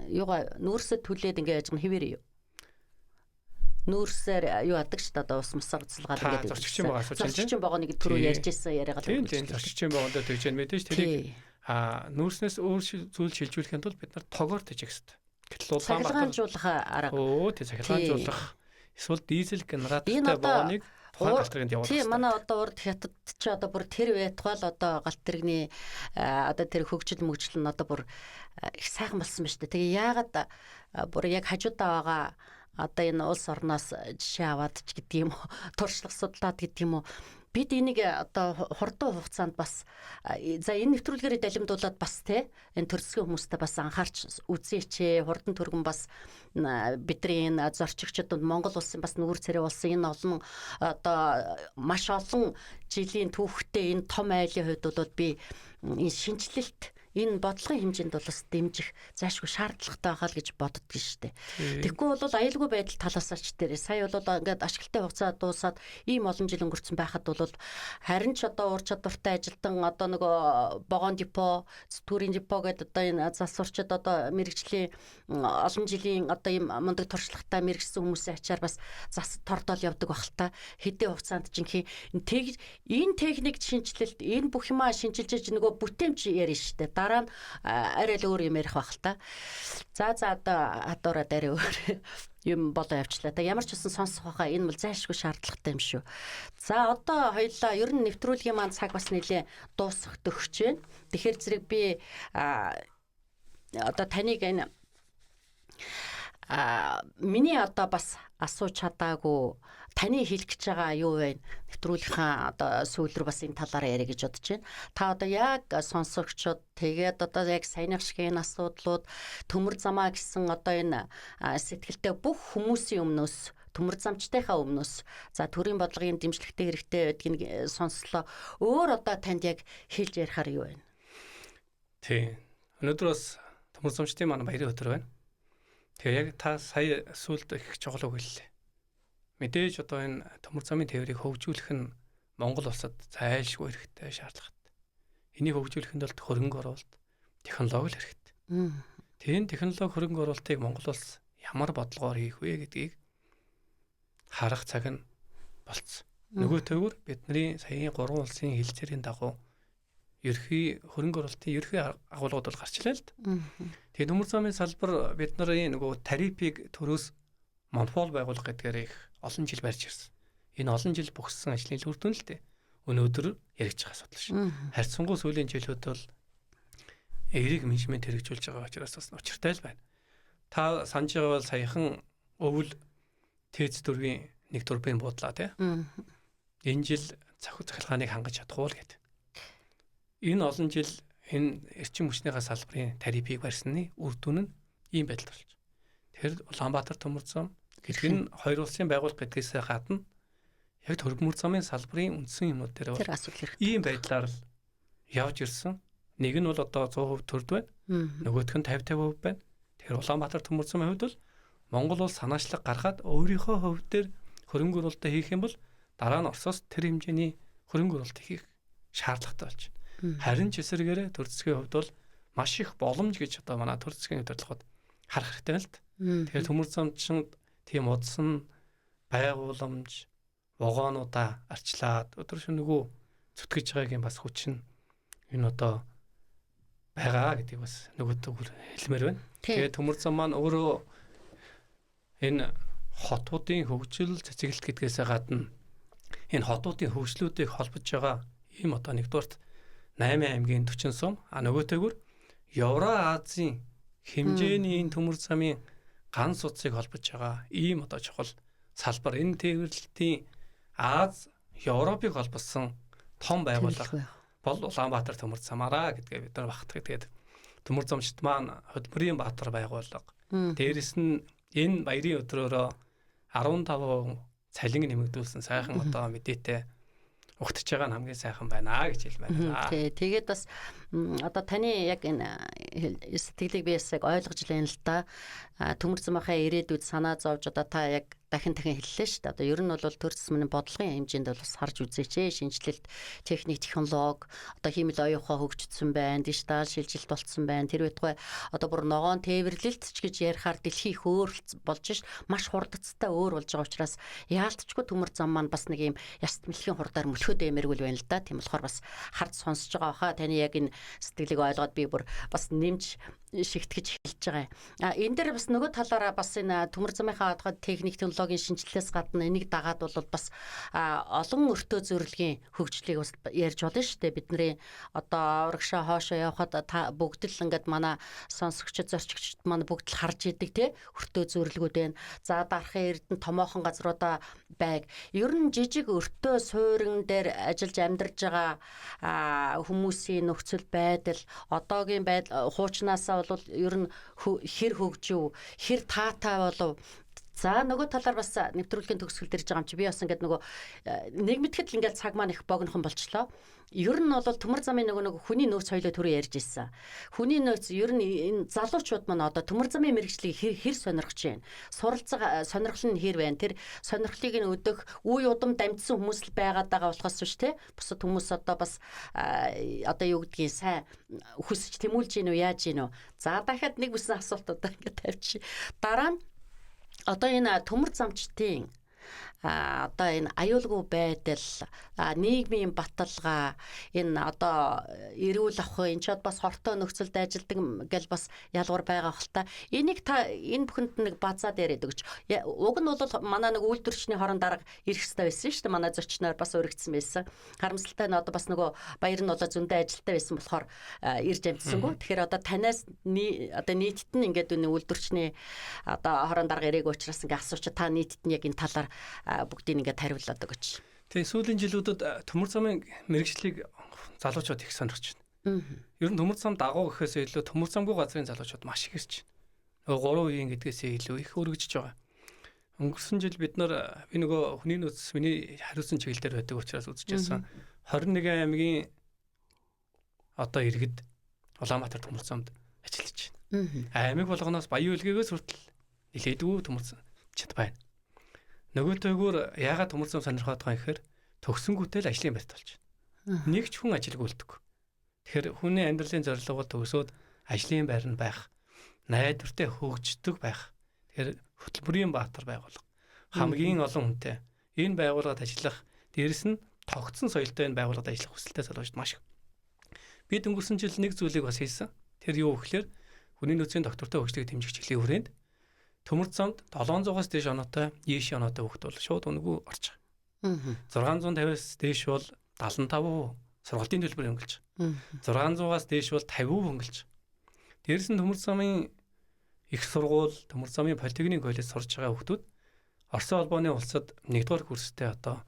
юугаа нүүрсэд түлээд ингээд яаж байгаа хэвээр юу? Нүүрсээр юу адаг шүү дээ, одоо ус мусаар цэцэлгаал ингээд зорчигчин байгаа асууж байна. Зорчигчин байгаа нэг түрүү ярьж ирсэн яриагаа л. Тийм, зорчигчин байгаа доо тэгж байна мэдээж тэрийг нүүрснээс өөр зүйл шилжүүлэхийн тулд бид нар тогоор тэжих хэрэгтэй. Гэтэл Улаанбаатар цахилгаанжуулах арга. Өө тий, цахилгаанжуулах эсвэл дизель генератортай вагоныг тухайн галт тэргэнд явуулах. Тийм, манай одоо урд хятад чи одоо бүр тэр байтугай л одоо галт тэрэгний одоо тэр хөгжил мөгжил нь одоо бүр их сайхан болсон ба шүү дээ. Тэгээ яагаад бүр яг хажуудаа байгаа одоо энэ улс орноос жишээ аваад ч гэдэг юм уу, туршлага судлаад гэдэг юм уу, бид энийг одоо хурдан хугацаанд бас за энэ нэвтрүүлгээрээ далимдуулаад бас те энэ төрөлсгөн хүмүүстэй бас анхаарч үзээч, хурдан түргэн бас бидний энэ зорчигчдод Монгол улсын бас нүүр царай болсон энэ олон одоо маш олон жилийн түүхтэй энэ том айлын хувьд бол би энэ шинэчлэлт энэ бодлогын хэмжээнд бол бас дэмжих зайлшгүй шаардлагатай байхаа л гэж боддго шүү дээ. Тэгэхгүй бол аюулгүй байдал талаасаа ч тэр сая бол ингээд ашигтай хугацаа дуусаад ийм олон жил өнгөрцөн байхад бол харин ч одоо ур чадвартай ажилтан одоо нөгөө вагон депо, зүтгүүрийн депо гэдэг одоо энэ засварчид одоо мэрэгжлийн олон жилийн одоо ийм мундаг туршлагатай мэрэгсэн хүмүүсийн ачаар бас зас тордоол явдаг байх л та. Хэдийн хугацаанд жинхэнэ энэ техник шинэчлэлт энэ бүх юмаа шинчилж нөгөө бүтээмж ярина шүү дээ. Дараа нь арай л өөр юм ярих байх л та. За одоо хадуураад арай өөр юм болоо явчлаа. Та ямар ч үсэн сонсох байхаа энэ бол зайлшгүй шаардлагатай юм шүү. За одоо хоёлаа ер нь нэвтрүүлгийн маань цаг бас нэлээ дуусах төгсөж байна. Тэгэхээр зэрэг би одоо таныг энэ миний одоо бас асууж чадаагүй таны хэлэх гэж байгаа юу вэ? Нэвтрүүлгийнхаа одоо сүүл рүү бас энэ талаараа яриа гэж бодож байна. Та одоо яг сонсогчид тэгээд одоо яг саяных шиг энэ асуудлууд төмөр замаа гэсэн одоо энэ сэтгэлтэй бүх хүмүүсийн өмнөөс төмөр замчтайхаа өмнөөс за төрийн бодлогын дэмжлэгтэй хэрэгтэй байдгийг сонслоо. Өөр одоо танд яг хэлж ярихаар юу вэ? Тийм. Өнөөдөр бас төмөр замчдын маань баярын өдөр байна. Тэгээ яг та сая сүүлд их чухал үг хэллээ. Мэдээж одоо энэ төмөр замын тээврийг хөгжүүлэх нь Монгол улсад зайлшгүй хэрэгтэй шаардлагатай. Энийг хөгжүүлэхэд бол хөрөнгө оруулалт, технологи л хэрэгтэй. Тэгээ энэ технологи хөрөнгө оруулалтыг Монгол улс ямар бодлогоор хийх вэ гэдгийг харах цаг нь болцсон. Нөгөө төвөр бидний саяын 3 улсын хэлцээрийн дагуу ерхий хөрөнгө оруулалтын ерхий агуулгууд бол гарчлаа л да. Тэгээ төмөр замын салбар бид нарын нөгөө тарифыг төрөөс монопол байгуулах гэдгээр их олон жил барьж ирсэн. Энэ олон жил бохирсон ажлын үр дүн л дээ. Өнөөдөр яригдж байгаа асуудал шин. Харьцангуй сүүлийн жилүүд бол эерэг менежмент хэрэгжүүлж байгаа учраас бас учиртай л байна. Та санаж байгаа бол саяхан өвөл ТЭЦ 4-ийн нэг турбин буудлаа тий. Энэ жил цахилгааныг хангаж чадахгүй л гэдэг. Энэ олон жил энэ эрчим хүчнийхээ салбарын тарифыг барьсны үр дүн нь ийм байдалд болж. Тэгэхээр Улаанбаатар төмөр зам гэдэг нь хоёр улсын байгууллага гэдгээсээ гадна яг төмөр замын салбарын үндсэн юмнууд дээр тэр асуудал хэрэгтэй. Ийм байдлаар л явж ирсэн. Нэг нь бол одоо 100% төрд байна. Нөгөөх нь 50-50% байна. Тэгэхээр Улаанбаатар төмөр замын хувьд бол Монгол улс санаачлаг гаргаад өөрийнхөө хувь дээр хөрөнгө оруулалтаа хийх юм бол дараа нь Оросоос тэр хэмжээний хөрөнгө оруулалт хийх шаардлагатай болж байна. Харин ч эсрэгээрээ төр засгийн хувьд бол маш их боломж гэж одоо манай төр засгийн удирдлагууд харах хэрэгтэй л дээ. Тэгэхээр төмөр замчин тийм удсан байгууламж вагонуудаа арчлаад өдөр шөнөгүй зүтгэж байгаагийн бас хүч нь энэ одоо байгаа гэдгийг бас нөгөөдөг хэлмээр байна. Тэгээд төмөр зам маань өөрөө энэ хотуудын хөгжил цэцэглэлт гэдгээсээ гадна Энэ хотуудын хөгжлүүдийг холбож байгаа ийм одоо нэгдүгээрт 8 аймгийн 40 сум, а нөгөөтэйгүр Евро-Азийн хэмжээний энэ төмөр замын ганц утсыг холбож байгаа ийм одоо чухал салбар. Энэ тээвэрлэлтийн Аз Европыг холбосон том байгууллага бол Улаанбаатар төмөр замаараа гэдгээ бид нар багтдаг. Тэгээд төмөр замчид маань хөдөлмөрийн баатар байгууллага. Дээрэс нь энэ баярын өдрөөрөө 15% цалин нэмэгдүүлсэн сайхан одоо мэдээтэй угтж байгаа нь хамгийн сайхан байна гэж хэлмээр байна. Тий, тэгээд бас одоо таны яг энэ сэтгэлийг би бас яг ойлгож лэн л да. Төмөр замынхаа ирээдүйд санаа зовж одоо та яг дахин дахин хэллээ шүү дээ. Одоо ер нь бол төр засмын бодлогын хэмжээнд бол бас харж үзээч ээ. Шинэчлэлт, техник, технологи, одоо хиймэл оюун ухаан хөгжсөн байна, дижитал шилжилт болцсон байна. Тэр байтугай одоо бүр ногоон тээвэрлэлт ч гэж ярихаар дэлхий их өөр болж ш маш хурдцтай өөр болж байгаа учраас яалтчгүй төмөр зам маань бас нэг юм яст мэлхийн хурдаар мөлхөөд эмэргүй л байна л да. Тийм болохоор бас харж сонсож байгаа хаа таны яг энэ сэтгэлийг ойлгоод би бүр бас нэмж шигтгэж хэлж байгаа юм. А энэ дээр бас нөгөө талаараа бас энэ төмөр замынхаа одоо техник технологийн шинжилэлээс гадна энийг дагаад бол бас олон өртөө зөвлөгийн хөгжлийг бас ярьж болно шүү дээ. Бидний одоо урагшаа хоошоо явхад та бүгд л ингээд манай сонсогчид зорчигчид маань бүгд л харж идэг те өртөө зөвлөгүүд байна. За дарахын эрдэнэ томоохон газруудаа байг. Ер нь жижиг өртөө суурин дээр ажиллаж амьдарч байгаа хүмүүсийн нөхцөл байдал одоогийн байдал хуучнаасаа бол ер нь хэр хөгжив, хэр таатай болов. За нөгөө талаар бас нэвтрүүлгийн төгсгөл дэрж байгаа юм чи би бас ингээд нөгөө нэг мэтгэд л ингээд цаг маань их богинохон болчлоо. Ер нь бол төмөр замын нөгөө хүний нөөц хоёлоо түрүү ярьж ирсэн. Хүний нөөц ер нь энэ залуучууд маань одоо төмөр замын мэргэжлийг хэр сонирхож байна. Суралцах сонирхол нь хэр байна. Тэр сонирхлыг нь өдөх үе удам дамжсан хүмүүс л байгаад байгаа болохоос биш те. Бусад хүмүүс одоо бас одоо юу гэдгийг сайн хүсэж тэмүүлж гин үү яаж гин үү. За дахиад нэг бүсэн асуулт одоо ингээд тавьчих. Дараа нь одоо энэ төмөр замчдын одоо энэ аюулгүй байдал, нийгмийн баталгаа, энэ одоо эрүүл авах, энэ ч бас хортой нөхцөлд ажилдаг гэл бас ялгуур байгаа хэл та. Энийг та энэ бүхэнд нэг базаад яриад өгч. Уг нь бол манай нэг үйлдвэрчний хорон дарга ирэх ёстой байсан шүү дээ. Манай зочноор бас өргөцсөн байсан. Харамсалтай нь одоо бас нөгөө баяр нь болоо зөндөө ажилтаа байсан болохоор ирж амжсангүй. Тэгэхээр одоо танаас одоо нийтэд нь ингээд энэ үйлдвэрчний одоо хорон дарга ирээгүй учраас ингээд асууч та нийтэд нь яг энэ талаар бүгдийг ингээд хариулаад өгөөч. Тэгээ сүүлийн жилүүдэд төмөр замын мэргэжлийг залуучууд их сонирхож байна. Ер нь төмөр зам дагуу гэхээс илүү төмөр замгүй газрын залуучууд маш их ирж байна. Нөгөө 3 үеийн гэдгээсээ илүү их өргөжж байгаа. Өнгөрсөн жил бид нар би нөгөө хүний нөөц миний хариуцсан чиглэл дээр байдаг учраас үзчихсэн. 21 аймгийн одоо иргэд Улаанбаатар төмөр замд ажиллаж байна. Аймаг болгоноос Баян үлгээгээс хүртэл нэлээдгүй төмөр замчид байна. Нөгөөтэйгүр яагаад төмөр зам сонирхоод байгаа юм гэхээр төгсөнгүүтэл ажлын байрт болж байна. Нэг ч хүн ажилгүй үлдэхгүй. Тэгэхээр хүний амьдралын зорилго бол төгсөөд ажлын байр нь байх, найдвартай хөгждөг байх. Тэгэхээр хөтөлбөрийн баатар байгууллага хамгийн олон хүнтэй энэ байгууллагад ажиллах, дээрэс нь тогтсон соёлтой энэ байгууллагад ажиллах хүсэлтэй залуучууд маш их. Бид өнгөрсөн жил нэг зүйлийг бас хийсэн. Тэр юу гэхээр хүний нөөцийн доктортой хөгжлийг дэмжих чиглэлийн хүрээнд төмөр замд 700-аас дээш оноотой, ийш оноотой хүүхд бол шууд үнэгүй орж байгаа. 650-аас дээш бол 75% сургалтын төлбөр хөнгөлж. 600-аас дээш бол 50% хөнгөлж. Дээрээс нь төмөр замын их сургууль, төмөр замын политехник коллеж сурж байгаа хүүхдүүд Оросын холбооны улсад 1-р курстэй одоо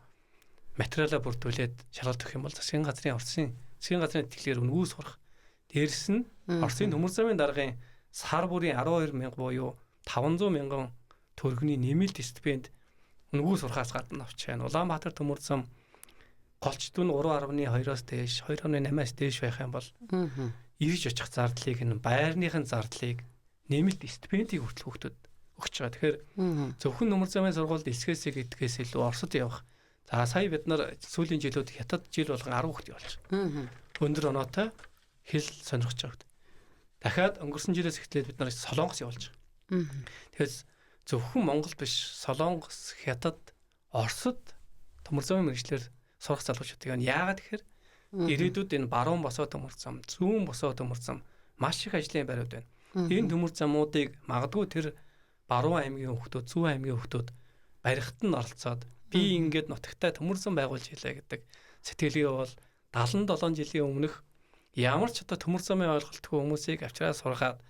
материалаа бүрдүүлээд шалгалт өгөх юм бол засгийн газрын Оросын засгийн газрын тэтгэлгээр үнэгүй сурах. Дээрээс нь Оросын төмөр замын даргын сар бүрийн 12 мянга буюу 500 мянган төгрөгийн нэмэлт стипенд үнэгүй сурахаас гадна авч байна. Улаанбаатар төмөр зам голч дүн 3.2-оос дээш, 2.8-аас дээш байх юм бол ирж очих зардлыг нь байрныхын зардлыг нэмэлт стипендийг хүртэл хүүхдүүд өгч байгаа. Тэгэхээр зөвхөн төмөр замын сургуульд эсгээсээ гэдгээс илүү Оросд явах. За сая бид нар сүүлийн жилүүд хятад жил болгон 10 хүүхд явуулж. Өндөр оноотой хэл сонирхож байгаа хүүхд. Дахиад өнгөрсөн жилээс эхлээд бид нар Солонгос явуулж байгаа. Тэгэхээр зөвхөн Монгол биш, Солонгос, Хятад, Оросд төмөр замын мэргэжлээр сурах залуучуудыг нь яагаад гэхээр ирээдүйд энэ баруун босоо төмөр зам, зүүн босоо төмөр зам маш их ажлын байрууд байна. Энэ төмөр замуудыг магадгүй тэр баруун аймгийн хүүхдүүд, зүүн аймгийн хүүхдүүд барихт нь оролцоод Би ингээд нутагтай төмөр зам байгуулж илээ гэдэг сэтгэлгээ бол 77 жилийн өмнөх ямар ч одоо төмөр замын ойлголтгүй хүмүүсийг авчраа сургаад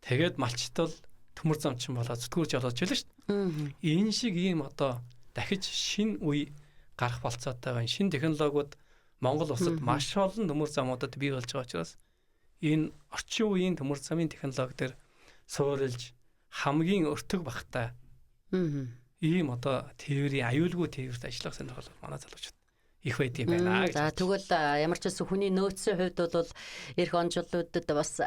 тэгээд малчтал төмөр замчин болоод зүтгүүрч болоод жилээ шүү дээ. Энэ шиг ийм одоо дахиж шин үе гарах болцоотой байна. Шин технологиуд Монгол улсад маш олон төмөр замуудад бий болж байгаа учраас энэ орчин үеийн төмөр замын технологи дээр суурилж хамгийн өртөг багтай ийм одоо тээврийн аюулгүй тээвэрт ажиллах сонирхол манай залуучууд их байд юм байна гэж. За тэгвэл ямар ч байсан хүний нөөцийн хувьд бол эх он жилүүдэд бас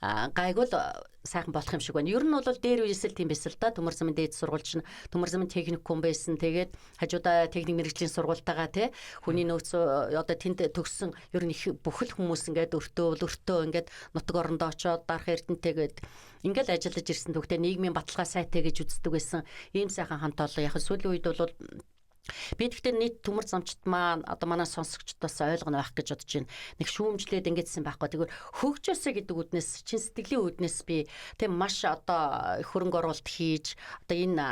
гайгүй л сайхан болох юм шиг байна. Ер нь бол дээр үеэс л тийм байсан л да. Төмөр замын дээд сургууль чинь төмөр замын техникум байсан. Тэгээд хажуудаа техник мэргэжлийн сургуультайгаа тий хүний нөөц одоо тэнд төгссөн ер нь их бүхэл хүмүүс ингээд өртөө ингээд нутаг орондоо очоод дарах эрдэнтэйгээд ингээд ажиллаж ирсэн. Тэгвэл нийгмийн баталгаа сайтай гэж үздэг байсан. Ийм сайхан хамт олон. Яг сүүлийн үед бол би тэгтээ нийт төмөр замчд маань одоо манай сонсогчд бас ойлгоно байх гэж бодож байна. Нэг шүүмжлээд ингэдсэн байхгүй. Тэгвэр хөгжөөсэй гэдэг үднээс чин сэтгэлийн үднээс би тийм маш одоо хөрөнгө оруулалт хийж одоо энэ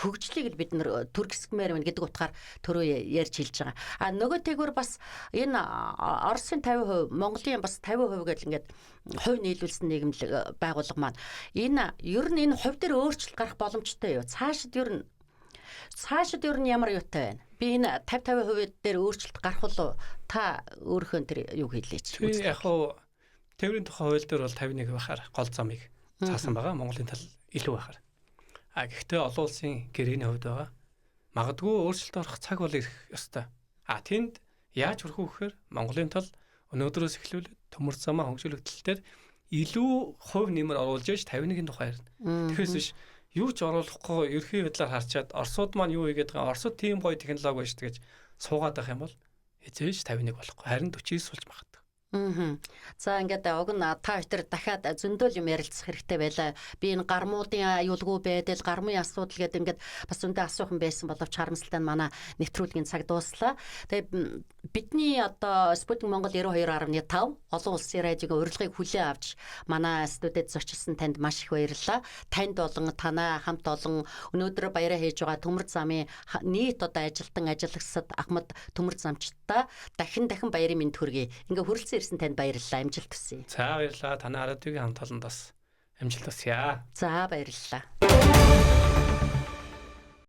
хөгжлийг л бид нэр төр гисгмээр байна гэдэг утгаар төрөө ярьж хэлж байгаа. А нөгөө тэгвэр бас энэ Оросын 50%, Монголын бас 50% гэдэг ингээд хувь нийлүүлсэн нийгэмлэг байгууллага маань энэ ер нь энэ хувь дээр өөрчлөлт гарах боломжтой юу? Цаашид ер нь ямар юутай байна? Би энэ 50-50% дээр өөрчлөлт гарах болов та өөрийнхөө тэр юг хэлээч. Яг хуу тээврийн тухай хууль дээр бол 51 байхаар гол замыг цаасан байгаа. Монголын тал илүү байхаар. А гэхдээ олон улсын гэрээний хувьд байгаа. Магадгүй өөрчлөлт орох цаг бол ирэх ёстой. А тэнд яаж хүрэх вэ гэхээр Монголын тал өнөөдрөөс эхлүүлээд төмөр замаа хөгжүүлэх тал дээр илүү хувь нэмэр оруулж ээж 51-ийн тухай ярина. Тэгэхээс биш юу ч оруулахгүй ерхий байдлаар харчаад Оросууд маань юу хийгээд байгаа Оросууд тийм гоё технологи байж гэж суугаад байх юм бол эзэж 51 болохгүй харин 49 болж магадгүй. За ингээд уг нь та хоёр дахиад зөндөл юм ярилцах хэрэгтэй байлаа. Би энэ гармуудын аюулгүй байдал, гармын асуудал гэдэг ингээд бас зөндөө асуух юм байсан боловч харамсалтай нь манай нэвтрүүлгийн цаг дууслаа. Тэгээ бидний одоо Спутник Монгол 92.5 олон улсын радиогийн урилгыг хүлээн авч манай студид зочилсан танд маш их баярлалаа. Танд болон танай хамт олон өнөөдөр баяраа хийж байгаа төмөр замын нийт одоо ажилтан ажиллагсад Ахмад төмөр замчдаа дахин дахин баярын мэнд хүргэе. Ингээ хүрэлцэн ирсэн танд баярлалаа. Амжилт хүсье. За баярлалаа. Танай радиогийн хамт олонд бас амжилт хүсье. За баярлалаа.